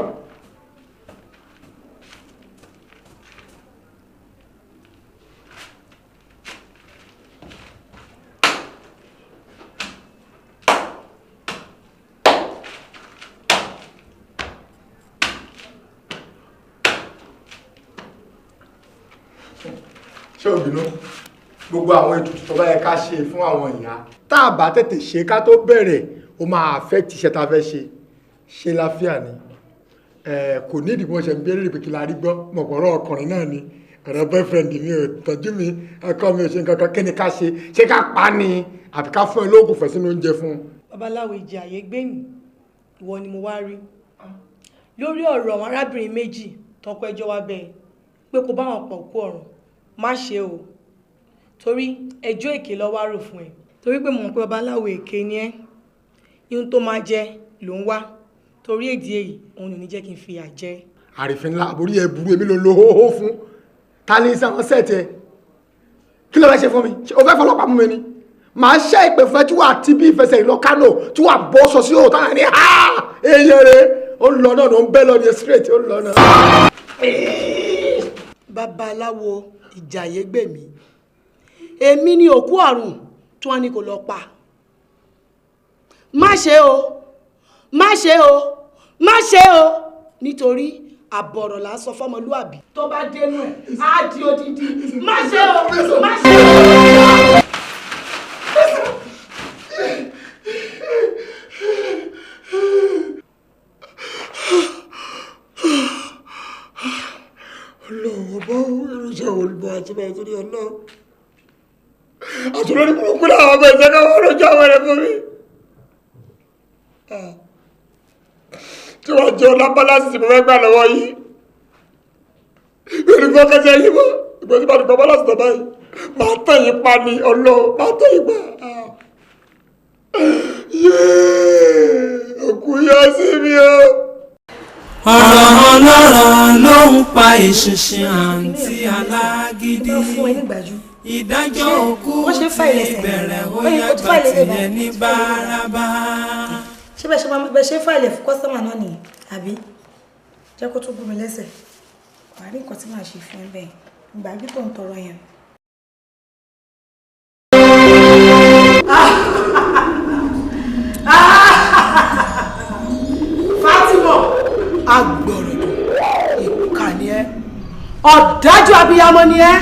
Ṣé o bínú? Gbogbo àwọn ètùtù tó bá yẹ ká ṣe fún àwọn ìyá, tá a bá tètè ṣe ká tó bẹ̀rẹ̀, ó máa affect iṣẹ́ tá a fẹ́ ṣe. Ṣe láfíà ni kò ní ìdìbò ṣe ń béèrè pé kí la rí gbọ́. Mọ̀pọ̀rọ̀ ọkùnrin náà ni ọ̀rọ̀ boyfriend mi ò tọ́jú mi, ọkọ mi ò ṣe nǹkan kan. Kí ni ká ṣe? Ṣé ká pa ni àbí ká fún ẹ lóògùn fẹ́ sínú oúnjẹ fún un? Babaláwo ìjì àyè gbé mi, ìwọ ni mo wá rí lórí ọ̀rọ̀ àwọn arábìnrin méjì tọkọ ẹjọ́ wa bẹ́ẹ̀ pé kó bá wọn pọ̀ kú ọ̀run. Má ṣe o, torí ẹjọ́ èké ló wá rò fún ẹ. Torí pé mo mọ̀ pé babaláwo èké ni ẹ́, ihun tó máa jẹ ló ń wá. Torí èdè èyí òun ò ní jẹ́ kí n fìyà jẹ. Àrífín ńlá, àbórí ẹ burú. Èmi ló lo hóhó fún ta ní sáwọn sẹ́ẹ̀tì ẹ? Kí ló fẹ́ ṣe fún mi? Ṣé o fẹ́ fọlọ́pàá mú mi ni? Màá ṣe ìpè fún ẹ tí wàá ti bí ìfẹsẹ̀ ìlọ Kánò, tí wàá bọ́ sọ sí òòtá náà ní ha èèyàn rẹ ó ń lọ náà, ó ń bẹ́ lọ ní straight, ó ń lọ náà. Babaláwo ìjàyè gbèmí, èmi ni òkú ọ̀run tí wọ́n ní kó lọ pa. Má ṣe o, má ṣe o, má ṣe o, nítorí àbọ̀rọ̀ là ń sọ fọ́mọlúàbí. Tó bá dénú ẹ̀ á di odidi. Má ṣe o, má ṣe o. Ọlọ́run ọba, irúṣẹ́ olùbọ̀ àti bàbá torí Ọlọ́run. Àtúnlórí burúkú làwọn ọmọ ìṣẹ́ káwọn ọlọ́jọ́ àwọn ẹ̀rẹ́ fún mi. Tí wọ́n jẹ́ ọlá bálásì tí mo fẹ́ gbà lọ́wọ́ yìí. Mi ò ní fọ́ kẹsẹ̀ yìí mọ́. Ìgbà tí màá dùn bálásì tán báyìí, màá tẹ̀ yín pa ni Ọlọ́run, màá tẹ̀ yín pa. Yéé, òkú yọ sí mi o. Ọ̀rọ̀ ọlọ́rọ̀ ló ń pa ìṣinṣin àǹtí alágídí. Ìdájọ́ òkú ti bẹ̀rẹ̀, ó yàgbà tìyẹn ní bárabá. Ṣé bẹ́ẹ̀ ṣe máa bẹ́ẹ̀ ṣe fáìlì fún kọ́sọ́mà náà nìyẹn àbí? Jẹ́ kó tó gún mi lẹ́sẹ̀. Wàá rí nǹkan tí màá ṣe fún ẹ bẹ́ẹ̀. Ìgbàgbé tó ń tọrọ yẹn. Fatima agbọ̀rọ̀dọ̀, ìkà ni ẹ́, ọ̀dájú abiyamọ ni ẹ́.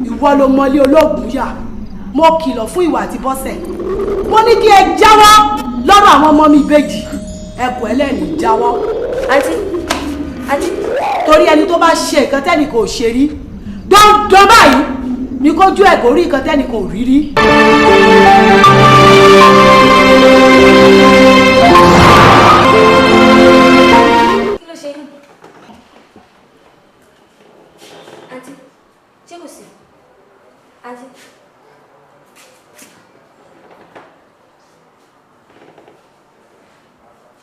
Ìwọ ló mọlé olóògùn yà. Mo kìlọ̀ fún ìwà àti bọ́sẹ̀, mo ní kí ẹ jáwọ́ lọ́rọ̀ àwọn ọmọ mi ìbejì. Ẹkùn ẹlẹ́ni jáwọ́. Àǹtí, àǹtí. Torí ẹni tó bá ṣe nǹkan tẹ́nì kò ṣe rí, dandan báyìí ni kójú ẹ̀ kò rí nǹkan tẹ́nì kò rí rí. Kí ló ṣe yín? Àǹtí, ṣé kò sí? Àǹtí.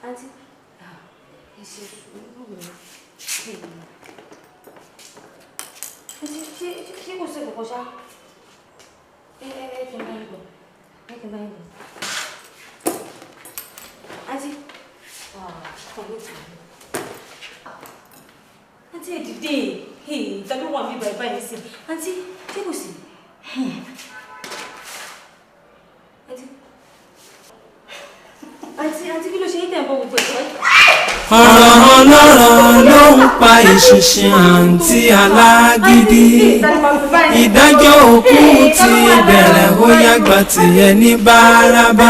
Àǹtí. Ẹ ṣe sùúrù mi. Àǹtí, ṣé kò sí kankan ṣá? Ẹ ẹ kí n bá yín gbọ́. Ẹ kí n bá yín gbọ́. Àǹtí. Àǹtí ẹ dìde. Ta ló wà mí báyìí báyìí sí? Àǹtí, ṣé kò sí? Àǹtí. Àǹtí, àǹtí kí ló ṣe yín tẹ̀ ń bọ́ gbogbo ẹ̀? Ọ̀rọ̀ ọlọ́rọ̀ ló ń pa ìṣinṣin àǹtí alágídí. Ìdájọ́ òkú ti bẹ̀rẹ̀, ó yàgbà tìyẹn ní bárabá.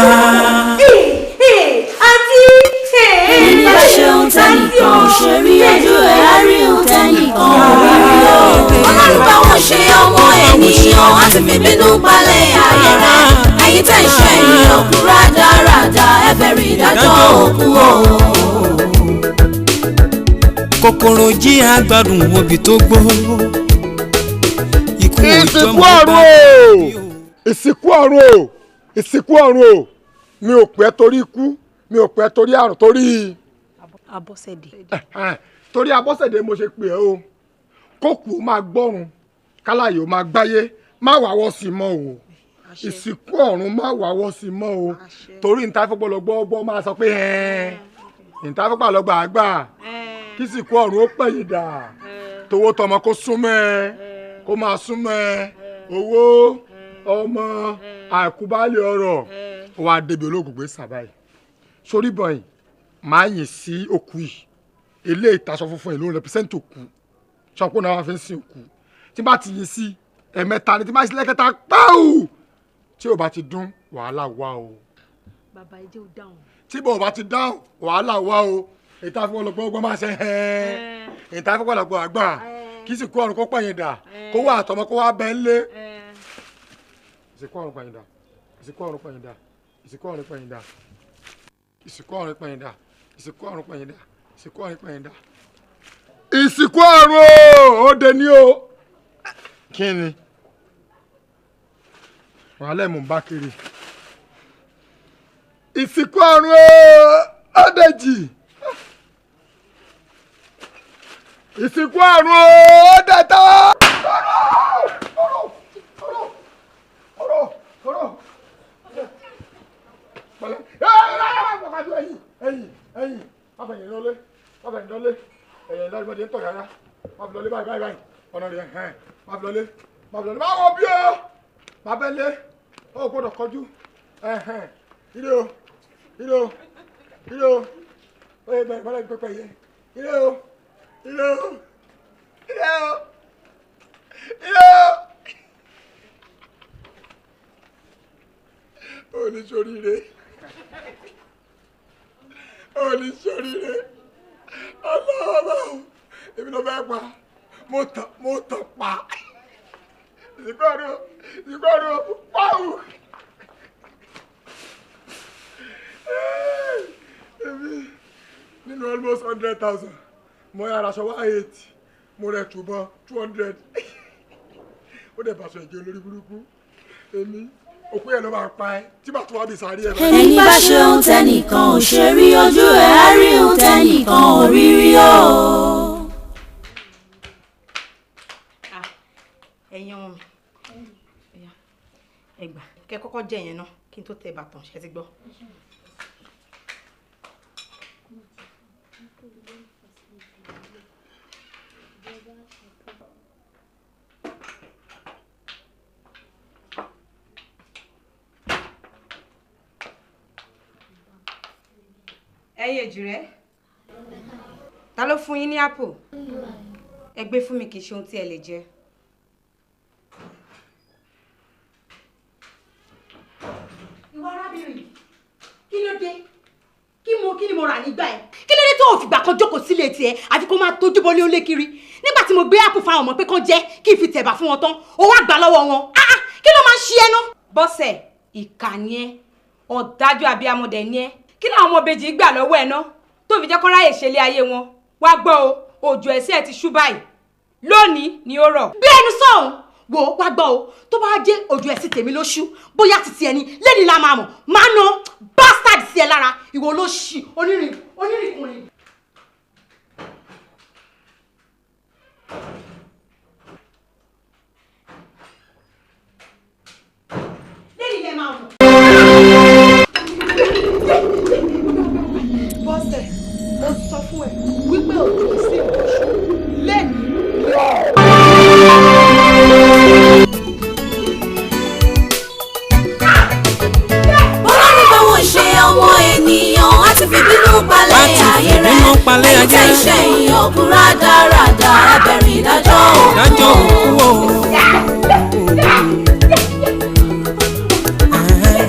Àǹtí. Èmi ló ṣeun tẹ́nìkan ò ṣe. Àti fi bínú palẹ̀ ayé rẹ̀. Ẹ̀yin tẹ̀ ń ṣe ìyókù rádaràda, ẹ bẹ̀rù ìdájọ́ òkú o. Kòkòrò jí àgbàdùn obì tó gbó. Ikú òjò Ìsìnkú mọ́ ọ̀run bá o, ìsìnkú ọ̀run o, ìsìnkú ọ̀run o. Mi ò pẹ́ torí ikú, mi ò pẹ́ torí àrùn, torí Abọ́sẹ̀dé. Torí Abọ́sẹ̀dé mo ṣe pè ẹ́ o. Kókù ó máa gbọ́run, kálàyé ó máa gbáyé, má wàwọ́ sí mọ́ o. Ìsìnkú ọ̀run, má wàwọ́ sí mọ́ o, torí níta fọ́pọ̀lọgbọ́ gbọ́ máa sọ pé ẹ̀ẹ́n níta fọ́pọ̀lọgbà àgbà kí ìsìnkú ọ̀run ó pẹ̀yìn dà, towó tọmọ kó súnmọ́ ẹ, kó máa súnmọ́ ẹ, owó ọmọ àìkúbálẹ̀ ọrọ̀. Ó wá débi ológun gbé sàbáyé sórí bọ̀yìn máa yìn sí òkú yìí. Eléyìí ìtaṣọ funfun yìí ló ń represent òkú, ṣọpọ́ náà wá fi ń sin òkú. Tí bá ti yìn sí ẹ̀mẹ́ta ni, tí bá ti lẹ́kẹ̀ta pẹ́ù, tí ò bá ti dún, wàhálà wà o. Bàbá, ẹ jẹ́ ó dáhùn. Tí bò bá ti dáhùn, wàhálà wà o. Ìta fún ọlọgbọ́n ọgbọ́n máa ṣe hẹ́ẹ́, ìta fún ọlọgbọ́n àgbà kí sì kú ọ̀run kó pẹ̀yìn dà, kó wà àtọmọ kó wá bẹ́ẹ̀ lé. Ìsìnkú ọ̀run pẹ̀yìn dà, ìsìnkú ọ̀run pẹ̀yìn dà, ìsìnkú ọ̀run pẹ̀yìn dà, ìsìnkú ọ̀run pẹ̀yìn dà, ìsìnkú ọ̀run pẹ̀yìn dà, ìsìnkú ọ̀run pẹ̀yìn dà. Ìsìnkú ọ̀run o, ó de ní o. Kí ni wàhálà ẹ̀ mò ń bá kiri? Ìsìnkú ọ̀run o, ó dèjì. Ìsìnkú ọ̀run o, ó dẹ̀ta. Ọ̀rọ̀ ọ̀rọ̀ pẹ̀lẹ́, ẹ̀yìn ẹ̀yìn ẹ̀yìn, má fẹ̀yìn lọlé, má fẹ̀yìn lọlé, ẹ̀yìn lọ́dún ń tọ̀ yàrá, má fi lọlé báyìí báyìí báyìí, ọ̀nà rẹ̀ hẹ́n, má fi lọlé, má fi lọlé, má wọ bí o, má bẹ́ lé, ó gbọ́dọ̀ kọjú ẹ̀hẹ́n, ire o, ire o, ire o, ó yẹ bẹ̀rẹ̀ bọ́lá pẹpẹ yẹ, ire o, ire o, ire o, ire o. Oníṣoríire, oníṣoríire, ọlọ́ọ̀bá èmi ló fẹ́ pa, mo tàn, mo tàn pa. Ìsìnkú ọ̀run, ìsìnkú ọ̀run pàwù. Èmi nínú almost 100,000, mo yára aṣọ 180, mo rẹ̀ túbọ̀ 200, ó dẹ̀ bàṣọ ìjẹ́ olórí burúkú. Èmi òkú yẹn ló máa pa ẹ́ tí màá tún wá bí sáré ẹ̀. Ẹni bá ṣe ohun tẹ́nìkan ò ṣe rí, ojú ẹ̀ á rí ohun tẹ́nìkan ò rí rí o. Ẹ̀yin ọmọ mi, ẹ gbà kẹ́ kọ́kọ́ jẹ yẹn náà kí n tó tẹ bàtàn, ṣe ti gbọ́. Ẹ̀yin èjìrẹ́, ta ló fún yín ní apple? Ẹ gbé fún mi, kì í ṣe ohun tí ẹ lè jẹ. Ìwọ arábìnrin, kí ló dé? Kí ni mo rà nígbà ẹ? Kí ló dé tó o fìgbà kan jókòó sílé tiẹ̀ àfi kó máa tójú bọlé olé kiri? Nígbà tí mo gbé apple fáwọn ọmọ pé kán jẹ kí n fi tẹ̀bà fún wọn tán, o wá gbà lọ́wọ́ wọn. Ah ah, kí ló máa ń ṣe ẹ ná? Bọ́sẹ̀, ìkà ni ẹ́, ọ̀dájú abiyamọ dẹ̀ ni ẹ́. Kí làwọn ọmọ ìbejì gbà lọ́wọ́ ẹ̀ ná tó fi jẹ́ kó ráyè ṣe ilé ayé wọn? Wá gbọ́ o, òjò ẹ̀sẹ̀ ẹ̀ ti ṣú báyìí, lónìí ni ó rọ̀. Bí ẹnu sọ̀hún, wò ó, wá gbọ́ o, tó bá jẹ́ òjò ẹ̀sìn tèmi ló ṣú, bóyá títí ẹni lẹ́ni la máa mọ̀, máa ná bastard sí ẹ lára, ìwọ ló ṣì onírìn onírìnkùnrin. Lẹ́ni lẹ máa mọ̀. Bọ́sẹ̀, mo sọ fún ẹ wípé òjò sí oṣù lẹ́nu. Ọlọ́run bá wọn ṣe ọmọ ènìyàn àti fi bínú palẹ̀ ayé rẹ̀. Bínú palẹ̀ Ẹ̀yin ayé tẹ́ rẹ̀. iṣẹ́ ìyókù rádaràda, ẹ bẹ̀rù ìdájọ́ Ìdájọ́ òkú. òkú o.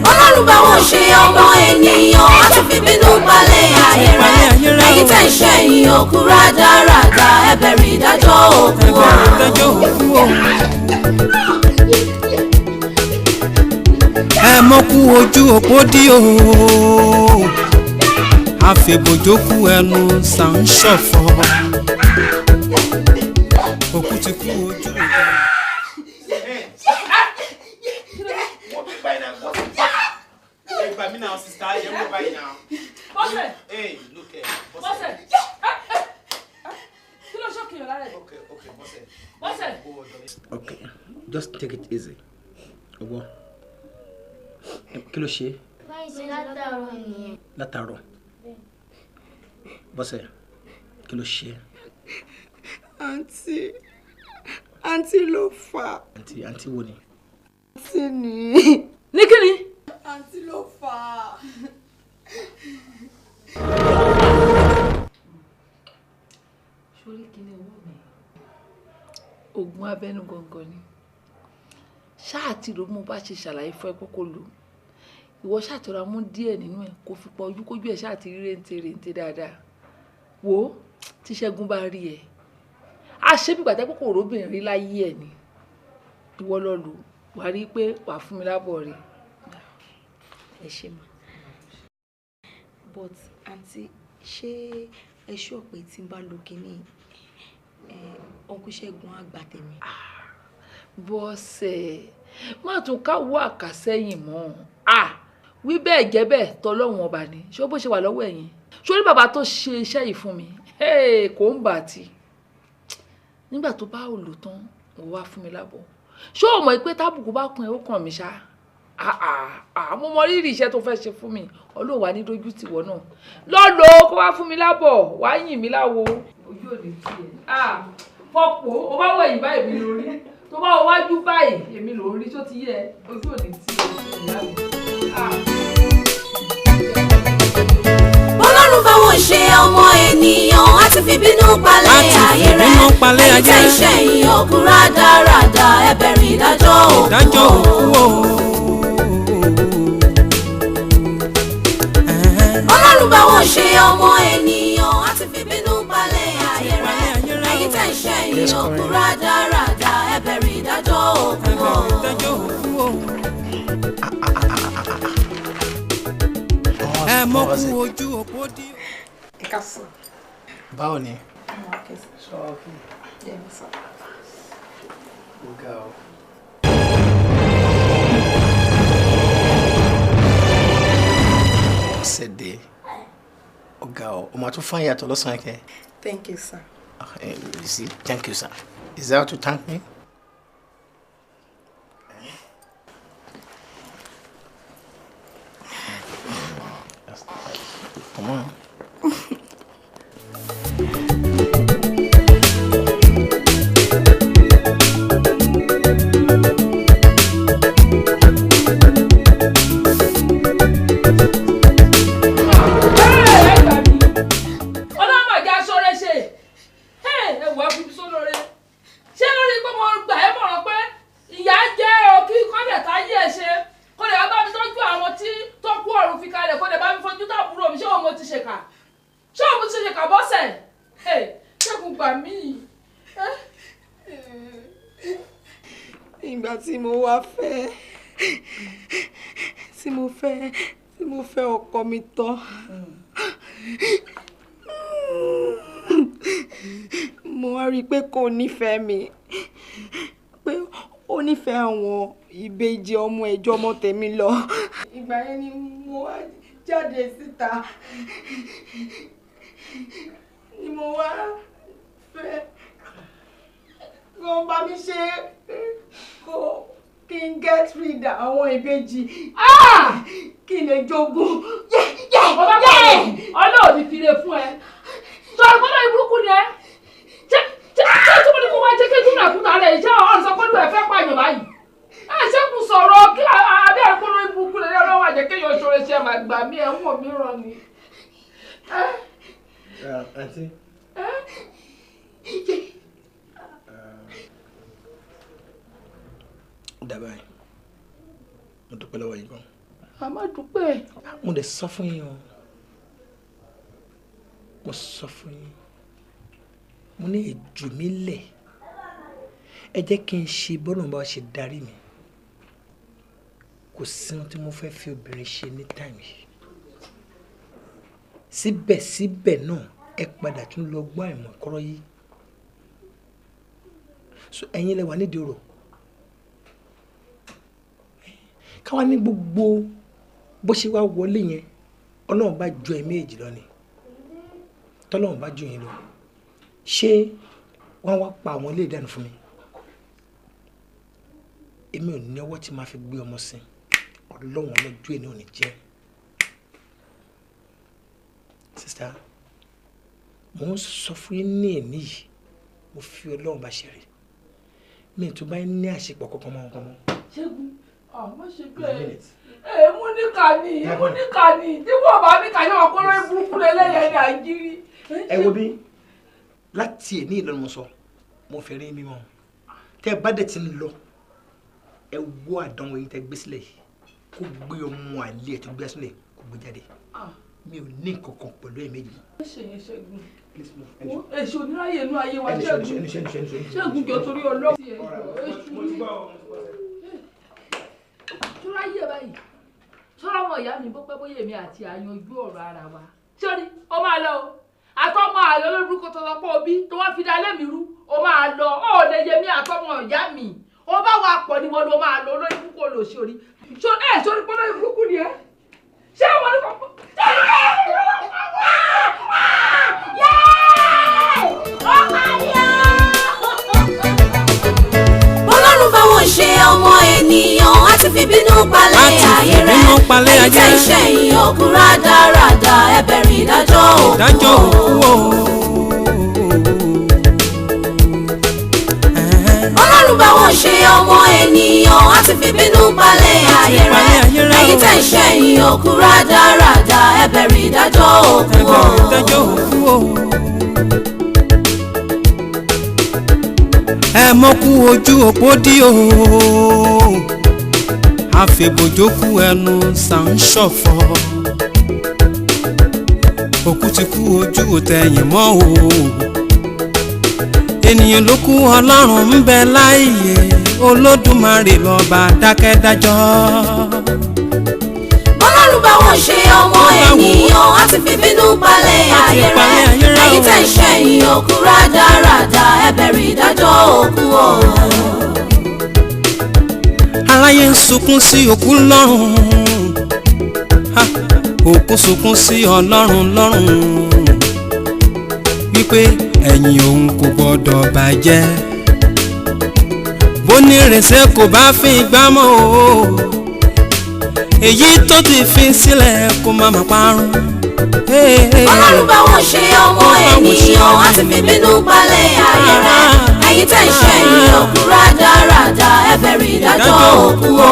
Ọlọ́run bá wọn ṣe ọmọ ènìyàn àti fi bínú palẹ̀ ayé rẹ̀. Ẹ̀yin tẹ́ iṣẹ́ ìyókù rádaràda, ẹ bẹ̀rù ìdájọ́ òkú. Ìdájọ́ òkú o. ojú òpó dí o, àfẹ̀bòjókù ẹnu sà ń ṣọ̀fọ̀. Òkú ti kú ojú òpó. Bọ́sẹ̀. Bọ́sẹ̀. Kí ló ṣọ́kì yàn lára ẹ̀? Bọ́sẹ̀. Okay, just take it easy. Ọgbọ́, kí ló ṣe? Báyìí ṣe látàárọ̀ nìyẹn. Látàárọ̀. Bọ́sẹ̀, kí ló ṣe? Àǹtí, àǹtí ló fà á. Àǹtí, àǹtí wo ni? Àǹtí ni. Ní kí ni? Àǹtí ló fà á. Sórí kíní owó mi, oògùn abẹ́nú gangan ni. Ṣáà tí ló mú bá ṣe ṣàlàyé fún ẹ kókó lò. Ìwọ ṣáà tí ra mú díẹ̀ nínú ẹ̀ kó fi pọ̀ ojú kójú ẹ̀ ṣáà ti rí rente rente dáadáa. Wò ó, tí Ṣẹ́gun bá rí ẹ, a ṣe bí gbàtẹ́ kókò róbìnrin láyé ẹ̀ ni. Ìwọ lọ lò, wàá rí i pé wàá fún mi lábọ̀ rẹ̀. Ẹ ṣé ma. But àǹtí, ṣé ẹ ṣọ́ pé tí n bá lo kinní Uncle Ṣẹ́gun á gbà tèmi? Bọ́sẹ̀, má tún káwọ́ àkàsẹ́yìn mọ́. Wí bẹ́ẹ̀ jẹ́ bẹ́ẹ̀ tọ́lọ́run ọba ni. Ṣé bó ṣe wà lọ́wọ́ ẹ̀yin? Ṣé bàbá tó ṣe iṣẹ́ yìí fún mi? Kò ń bà tí. Nígbà tó bá ò lò tán, ò wá fún mi lábọ̀. Ṣé o mọ̀ pé tábùkù bá kún ẹ ó kàn mí ṣá? Mo mọ rírì iṣẹ́ tó fẹ́ ṣe fún mi. Ọlọ́run wà ní dójú tìwọ náà. Lọ́lọ́ kó wá fún mi lábọ̀, wàá yìn mí láwo. Ojú ò ní tiẹ̀. Fọ́pọ̀, o bá wọ̀ yìí báyìí mi lórí. Tó bá wọ wájú báyìí èmi ló ń rí, tó ti yẹ ojú ò ní tiẹ̀ ìyá mi. Ọlọ́run bá wọn ṣe ọmọ ènìyàn á ti fi bínú palẹ̀ ayé rẹ̀. Èyí tẹ́ iṣẹ́ yìí òkú rádaràda, ẹ bẹ̀rù ìdájọ́ òkú o. Ọlọ́run bá wọn ṣe ọmọ ènìyàn á ti fi bínú palẹ̀ ayé rẹ̀. Èyí tẹ́ iṣẹ́ yìí òkú rádaràda, ẹ bẹ̀rù ìdájọ́ òkú o. Ẹ mọ kú ojú òpó dí. Ẹ káàsán. Báwo ni? Sọ okay. Yeah, sir. Ó ga o. Ọ̀sẹ̀ dé. Ó ga o. O máa tún fún ìyàtọ̀ lọ́sàn-án kẹ́. Thank you, sir. You see, thank you, sir. Is that how to thank me? Come on. Ọlọ́run máa jẹ́ aṣọ́rẹ́ ṣe. Ẹ wà á fi sólóore. Ṣé lórí pé mo gbà ẹ́ mọ̀ràn pé ìyá jẹ́ ọ kí kọ́lẹ̀ tá yé ẹ ṣe? Kó lè wá bá mi tọ́jú àwọn tí tó kú ọ̀run fi kalẹ̀, kó lè bá mi fojú tàbúrò mi. Ṣé òun mo ti ṣèkà? Ṣé òun mo ti ṣèkà Bọ́sẹ̀? Ṣẹ́gun gbà mí. Ìgbà tí mo wá fẹ́, tí mo fẹ́, tí mo fẹ́ ọkọ mi tán, mo wá rí i pé kò nífẹ̀ẹ́ mi, pé ó nífẹ̀ẹ́ àwọn ìbejì ọmọ ẹ̀jọ́ ọmọ tèmi lọ. Ìgbà yẹn ni mo wá jáde síta, ni mo wá fẹ́ kó bá mi ṣe kó kí n get rid àwọn ìbejì, kí n lè jogún. Ọba kọ́ Ọlọ́run ní fire fún ẹ. Sọ ìpínlẹ̀ ìburúkú ni ẹ. Ṣé tí mo ní kó wá jẹ́ kí gómìnà kúta rẹ̀ ṣé ọ̀rọ̀ sọ pé olú ẹ̀ fẹ́ pààyàn báyìí? Ẹ ṣẹ́kù sọ̀rọ̀ kí abẹ́ ẹ̀kọ́ lórí burúkú lè lọ́wọ́ àjẹ́ kéèyàn ṣoore ṣe máa gbà mí ẹ̀ ń wò mí ràn ni. Àǹtí. Dábàá yìí, mo dúpẹ́ lọ́wọ́ yín gan. A máa dúpẹ́. Mo dẹ̀ sọ fún yín o. Mo sọ fún yín. Mo ní ẹ jù mí lẹ̀. Ẹ jẹ́ kí n ṣe bọ́lá bá ṣe darí mi. Kò Kò sí ohun tí mo fẹ́ fi obìnrin ṣe ní time yìí. Síbẹ̀síbẹ̀ náà ẹ padà tún lọ gbọ́ àìmọ̀ kọ́rọ́ yìí. So ẹ̀yin lẹ wà nídìí ọ̀rọ̀. Káwa ní gbogbo bó ṣe wá wọlé yẹn, Ọlọ́run bá ju ẹ méjì lọ ni. Tọ́lọ́run bá ju yín lọ. Ṣé wọ́n wá pa àwọn ilé ìdáná fún mi? Èmi ò ní ọwọ́ tí màá fi gbé ọmọ sí. Ọlọ́run ọlọ́jọ́ èní ò ní jẹ́. Sista, mò ń sọ fún yín ní èní yìí, mo fi Ọlọ́run bá ṣe rí. Mi ò tún bá yín ní àṣepọ̀ kankan mọ́ nǹkan mọ́. Ṣẹ́gun, àmọ́ ṣe bẹ́ẹ̀. Èmú níkà ni, èmú níkà ni, tí wọ́n bá níkà yóò kó lórí burúkú lẹ́lẹ́yẹ ní àìjírí. Ẹ wo bí láti èní ìlọrin mo sọ, mo fẹ́ rí mímọ́. Tẹ́ ẹ bá dẹ̀ ti ń lọ, ẹ wọ àdánwò yín tẹ́ gbé sílẹ̀ yìí, kó gbé ọmọ àlè ẹ̀ tó gbé sílẹ̀ kó gbé jáde. Mi ò ní nǹkan kan pẹ̀lú ẹ̀ méjì. Ẹ ṣe yẹn Ṣẹ́gun. Èṣù oníráyè inú ayé wa Ṣẹ́gun. Ṣẹ́gun jọ torí Ọlọ́run. Èṣù ní. Ṣọ́ra yé báyìí. Ṣọ́ra ọmọ ìyá mi bó pẹ́ bóyá èmi àti àyànjú ọ̀rọ̀ ara wa. Sọ́rí, ó máa lọ o. Àtọ́mọ àlọ́ lórúkọ tọ́tọ́ pọ̀ òbí tó wá fi dalé mi rú. Ó máa lọ. Ó lè yẹ mí àtọ́mọ ìyá mi. Ó bá wa pọ̀ ni wọ́n ló máa lọ olórí burúkú olóṣì orí. Ẹ sọ́rí pé olórí burúkú ni ẹ. Ṣé wọ́n ní kọ́? Ọlọ́run bá wọn ṣe ọmọ ènìyàn á ti fi bínú palẹ̀ ayé rẹ̀. Ẹ̀yin tẹ́ iṣẹ́ ìyókù rádaràda, ẹ bẹ̀rù ìdájọ́ òkú o. Ọlọ́run bá wọn ṣe ọmọ ènìyàn á ti fi bínú palẹ̀ ayé rẹ̀. Ẹ̀yin tẹ́ iṣẹ́ ìyókù rádaràda, ẹ bẹ̀rù ìdájọ́ òkú o. Ẹ mọ́kú ojú òpó dí o, àfẹ̀bòjókù ẹnu sà ń ṣọ̀fọ̀. Òkú ti kú ojú òtẹ̀yìn mọ́ o, ènìyàn ló kú Ọlọ́run ń bẹ láàyè, Olódùmarè lọ́ba dákẹ́dájọ́. Ọlọ́run bá wọn ṣe ọmọ ènìyàn á ti fi bínú palẹ̀ ayé rẹ̀. Ẹ̀yin tẹ́ iṣẹ́ ìyókù rádaràda, ẹ bẹ̀rù ìdájọ́ òkú o. Aráyé ń sunkún sí òkú lọ́rùn, òkú sunkún sí Ọlọ́run lọ́rùn, wípé ẹ̀yìn òun kò gbọ́dọ̀ bàjẹ́. Bó ní ìrẹsẹ̀ kò bá fi gbá mọ́ o, èyí tó ti fi sílẹ̀ kó má má parun. Ọlọ́run bá wọn ṣe ọmọ ènìyàn á ti fi bínú palẹ̀ ayé rẹ̀. Ẹ̀yin tẹ́ iṣẹ́ ìyókù rádaràda, ẹ bẹ̀rù ìdájọ́ òkú o.